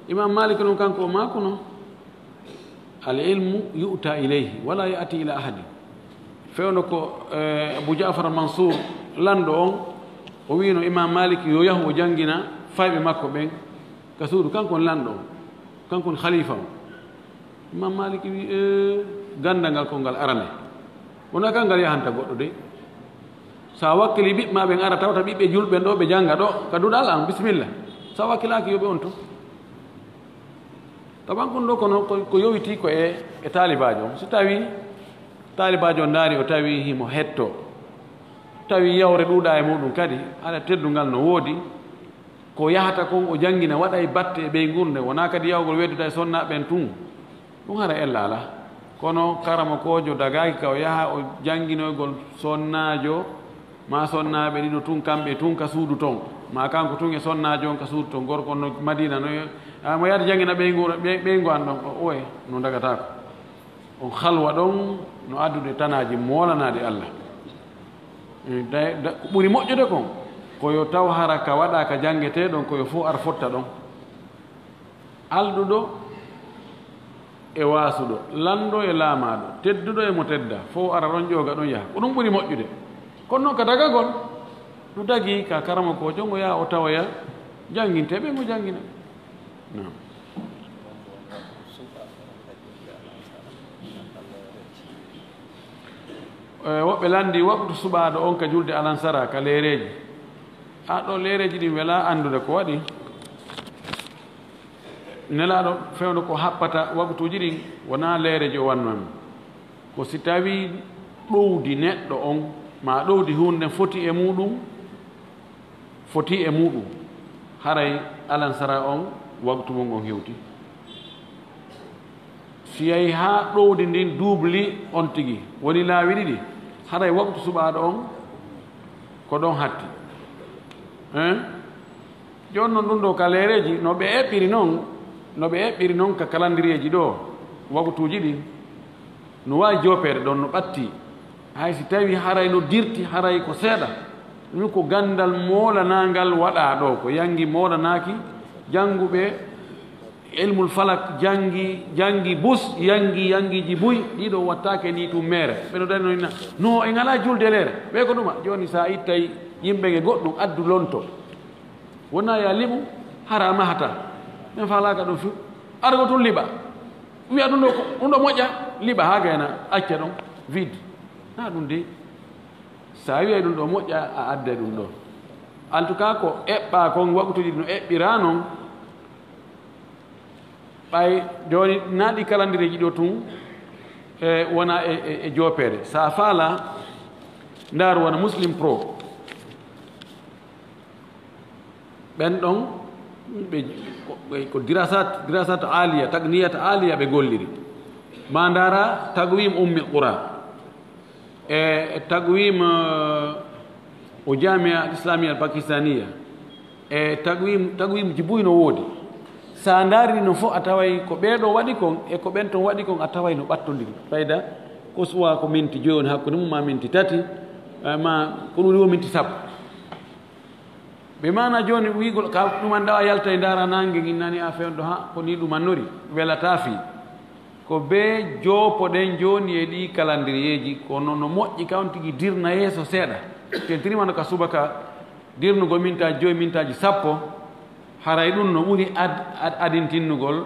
Imaam Maalik noon, kanko o maakuno, "Al ilmu yu'ta ilayhi, wala ya'ti ila ahadin." Fewndo ko, eh, Abu Ja'far Mansuur, lanɗo on, o wi'ino Imaam Maalik yo yahu o janngina fayɓe makko ɓen ka suudu. Kanko on lanɗo on, kanko on khalifa on. Imaam Maalik wi'i, "Ee, ganndal ngal ko ngal arane. Wonaa kan ngal yahanta goɗɗo de. Sa wakkili ɓiɓɓe maa ɓen ara tawta ɓiɓɓe julɓe ɓen ɗo ɓe jannga ɗo ka duɗal an, bisimilla. Sa wakkilaaki yo ɓe on to." Taban kon ɗo kono ko, ko yowitii ko e, e taalibaajo on. Si tawii taalibaajo on ndaari, o tawi himo hettoo, tawi yawre ɗuuɗaa e muɗum kadi, hara teddungal no woodi, ko yahata kon o janngina, waɗay batte e ɓeynguure nden, wonaa kadi yahugol weddude e sonnaaɓe ɓen tun. Ɗum hara ella alaa. Kono karamokoojo dagaaki ka o yaha o jannginoygol sonnaajo, maa sonnaaɓe ɗiɗo tun, kamɓe tun ka suudu ton, maa kanko tun e sonnaajo on ka suudu ton, gorko on no Madiina no, a, mo yaade janngina ɓeyngu, ɓey-, ɓeyngu an ɗon, o, oye, no dagataako. On halwa ɗon no addude tanaaji moolanaaɗi Allah. Da- da- ko ɓuri moƴƴude kon, ko yo taw hara ka waɗa ka janngetee ɗon, ko yo fof ar fotta ɗon. Alɗuɗo e waasuɗo, lanɗo e laamaaɗo, tedduɗo e mo tedda, fof ara ɗon ƴooga ɗon yaha. Ko ɗum ɓuri moƴƴude. Kono noon ka dagagol, no dagii ka karamokoojo ngo yaha o tawoya janngintee ɓe mo janngina. Naam. E, woɓɓe lanndi waqtu suɓaaɗo on ka julde alansara ka leereeji. A ɗo leereeji ɗin welaa anndude ko waɗi. Nelaaɗo fewndo ko happata waqtuuji ɗin wonaa leereeji o wanno en. Ko si tawii ɗowdi neɗɗo on maa ɗowdi huunde nden foti e muuɗum, foti e muuɗum, haray alansara on waqtu mum on hewti. Si yahi haa ɗowdi ndin duubli on tigi, woni laawi ɗiɗi, haray waqtu suɓaaɗo on ko ɗon hatti. Hein? Jooni non ɗum ɗo ka leereeji, no ɓe eɓɓiri non, no ɓe eɓɓiri non ka kalandiriyeeji ɗo, waqtuuji ɗin, no waawi joopeede ɗon, no ɓatti. Hay si tawi haray no dirti, haray ko seeɗa. Ɗum ko ganndal moolanaangal waɗaa ɗo, ko yanngi moolanaaki jannguɓe ilmul falak, janngi, janngi bus, yanngi, yanngiiji buy, ɗiɗo wattaake ni tun meere. Ɓe no dari no inna, no en alaa julde leere. Ɓe ko ɗuma, jooni sa ittay yimɓe nge goɗɗum, addu lonto. Wona ya liɓu, hara mahata. Men faalaaka ɗum few. Argo tun liɓa. Wiya ɗum ɗo, ɗum ɗo moƴƴa, liɓa haa gayna, acca ɗon, vide. Na ɗum de. Sa wi'ay ɗum ɗo moƴƴa, a adday ɗum ɗo. En tout cas, ko eɓɓa kon, waqtuuji no eɓɓira non. Ɓay jooni, na ɗi kalandireeji ɗo tun, e, wona e, e, e joopeede. Sa faala, ndaaru wona Muslim Pro. Ɓen ɗon, ɓe, ko, ɓe, ko dirasat, dirasat aaliya, taqniyat aaliya ɓe golliri. Ma ndaara Taqwim Ummil Qura, e Taqwim, eh, o Jamia al Islamia al Pakistania, e Taqwim, Taqwim ji buy no woodi. Sa ndaari ɗi non fof, a taway ko ɓee ɗo waɗi kon e ko ɓen ton waɗi kon, a taway no ɓattondiri. Fayda, ko suwa ko minti joyi woni hakkunde mum, ma minti tati, eh, ma ko ɗum woni wo minti sappo. Ɓe maana jooni wiigol ka ɗuman ɗawa yalta e ndaara naange ngin nani a fewndo ha ko ni ɗumannori, welataa fii. Ko bee joopoɗen jooni e ɗii kalandiriyeeji, kono no moƴƴi ka on tigi dirna yeeso seeɗa. Tentirima no ka subaka dirnugol mintaaji joyi, mintaaji sappo, haray ɗum no ɓuri ad-, ad-, adintinnugol.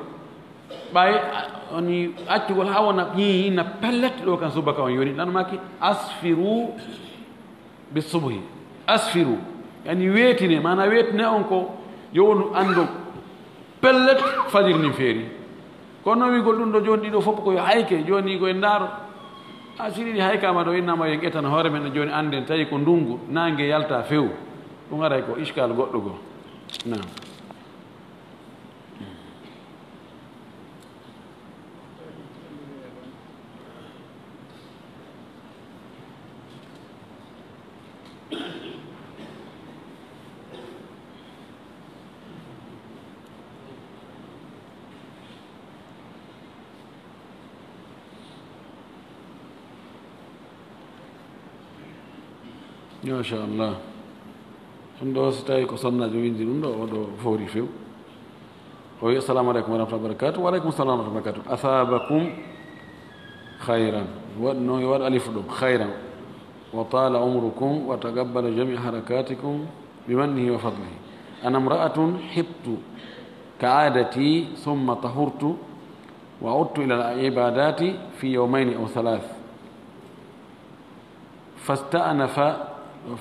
Ɓay a-, oni accugol haa wona ƴiiƴi na pellet ɗo kan subaka on yoni, nano maki asfiru bi subhi. Asfiru, yani weetine, maana weetine on ko yo wonu anndo pellet fajiri nin feeri. Kono wiigol ɗum ɗo jooni ɗiɗo fof ko yo hayke, jooni ko en ndaaro. A siriɗi haykaama ɗo innama yo en etana hoore men jooni annden tawi ko ndungu, naange yalta few. Ɗum aray ko iskal goɗɗo goo. Naam. Machallah. Ɗum ɗo, so tawi ko sonnaajo windi ɗum ɗo, oɗo fowri few. O wi, "Assalamu aleykum wa rahmatullahi wa barakatuh." "Wa aleykum salam wa rahmatullahi wa barakatuh. Asabakum khayran." Waɗ-, no waɗ alif ɗum, "khayran. Wa tala umrukum wa taqabbala jami'a harakatikum bi mannihi wa fadlihi. Ana imra'atun hibtu ka adati thumma tahurtu wa udtu ila al-ibadati fi yawmayni aw thalath." Fasta'anafa,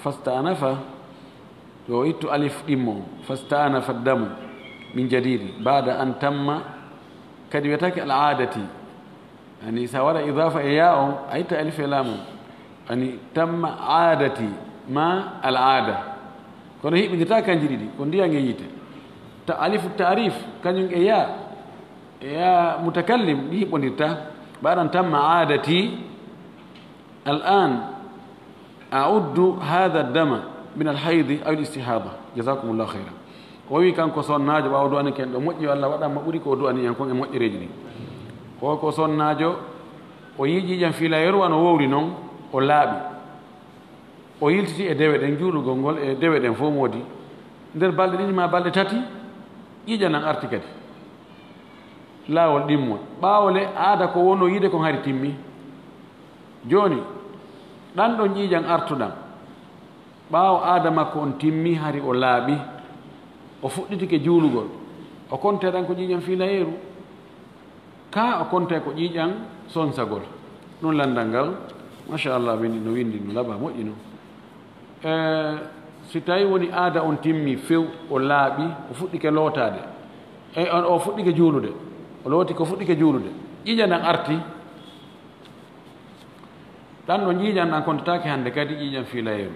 fasta'anafa, yo ittu alif ɗimmo, fasta'anafa damu min jadidi, ba'da an tamma, kadi wiyetake al aadati. Ani, sa waɗa idafa e ya on, a itta alif e laam on. Ani, tamma aadati, ma al aada. Kono hiɓɓindirta kanji ɗiɗi, ko ndiyan e yiite. Ta alifu ta'rif, kañum e ya, e ya mutakallim, ɗi hiɓɓondirta. Ba'da an tamma aadati, Al-aan, a'uddu haadha ad-dama min al-haydi aw al-istihada. Jazakumullahu khayran. O wi kanko sonnaajo, ɓaawo du'ani ken ɗo moƴƴi, yo Allah waɗan mo ɓuri ko o du'ani en kon e moƴƴereeji ɗin. Ko, ko sonnaajo, o yiiƴi ƴiiƴam fiila yeru, wano wowri non, o laaɓi. O yiltiti e dewe ɗen, juulugol ngol e dewe ɗen fof moodi. Nder balɗe ɗiɗi ma balɗe tati, ƴiiƴan an arti kadi. Laawol ɗimmo. Ɓaawo le, aada ko wonno yiide kon hari timmi. Jooni, ɗan ɗon ƴiiƴan artuɗan. Ɓaawo aada makko on timmi, hari o laaɓi. O fuɗɗitike juulugol. O konte ɗan ko ƴiiƴan fiilayeeru. Ka o konte ko ƴiiƴan sonsagol. Ɗun lanndal ngal, machallah, winndi no, winndi no laaɓa, moƴƴi no. E, si tawi woni aada on timmi few, o laaɓi, o fuɗɗike lootaade. E, on, o fuɗɗike juulude. O looti ko fuɗɗike juulude. Ƴiiƴan an arti. Ɗan ɗon ƴiiƴan an kontataake hannde kadi ƴiiƴan fiilayeeru.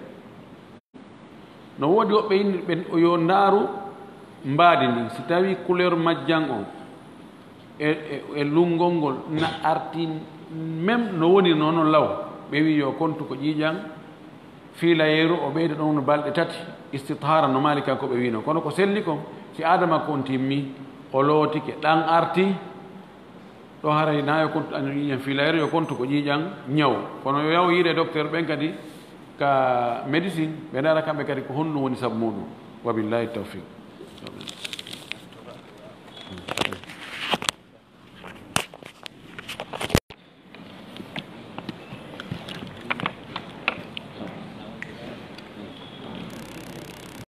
No woodi woɓɓe innirɓe ɓen yo ndaaru mbaadi ndin, si tawi couleur majjan on e, e, e lunngol ngol na arti même no woni noon law, ɓe wi yo kontu ko ƴiiƴan fiilayeeru, o ɓeyda ɗon balɗe tati istithaara no Maalikankooɓe wiino. Kono ko selli kon, si aada makko on timmi, o lootike, ɗan arti, ɗo haray na yo kontu an ƴiiƴan fiilayeeru, yo kontu ko ƴiiƴan ñaw. Kono yo yaw yiide docteur ɓen kadi ka médecine, ɓe ndaara kamɓe kadi ko honno woni sabu muɗum. Wa billahi tawfiq.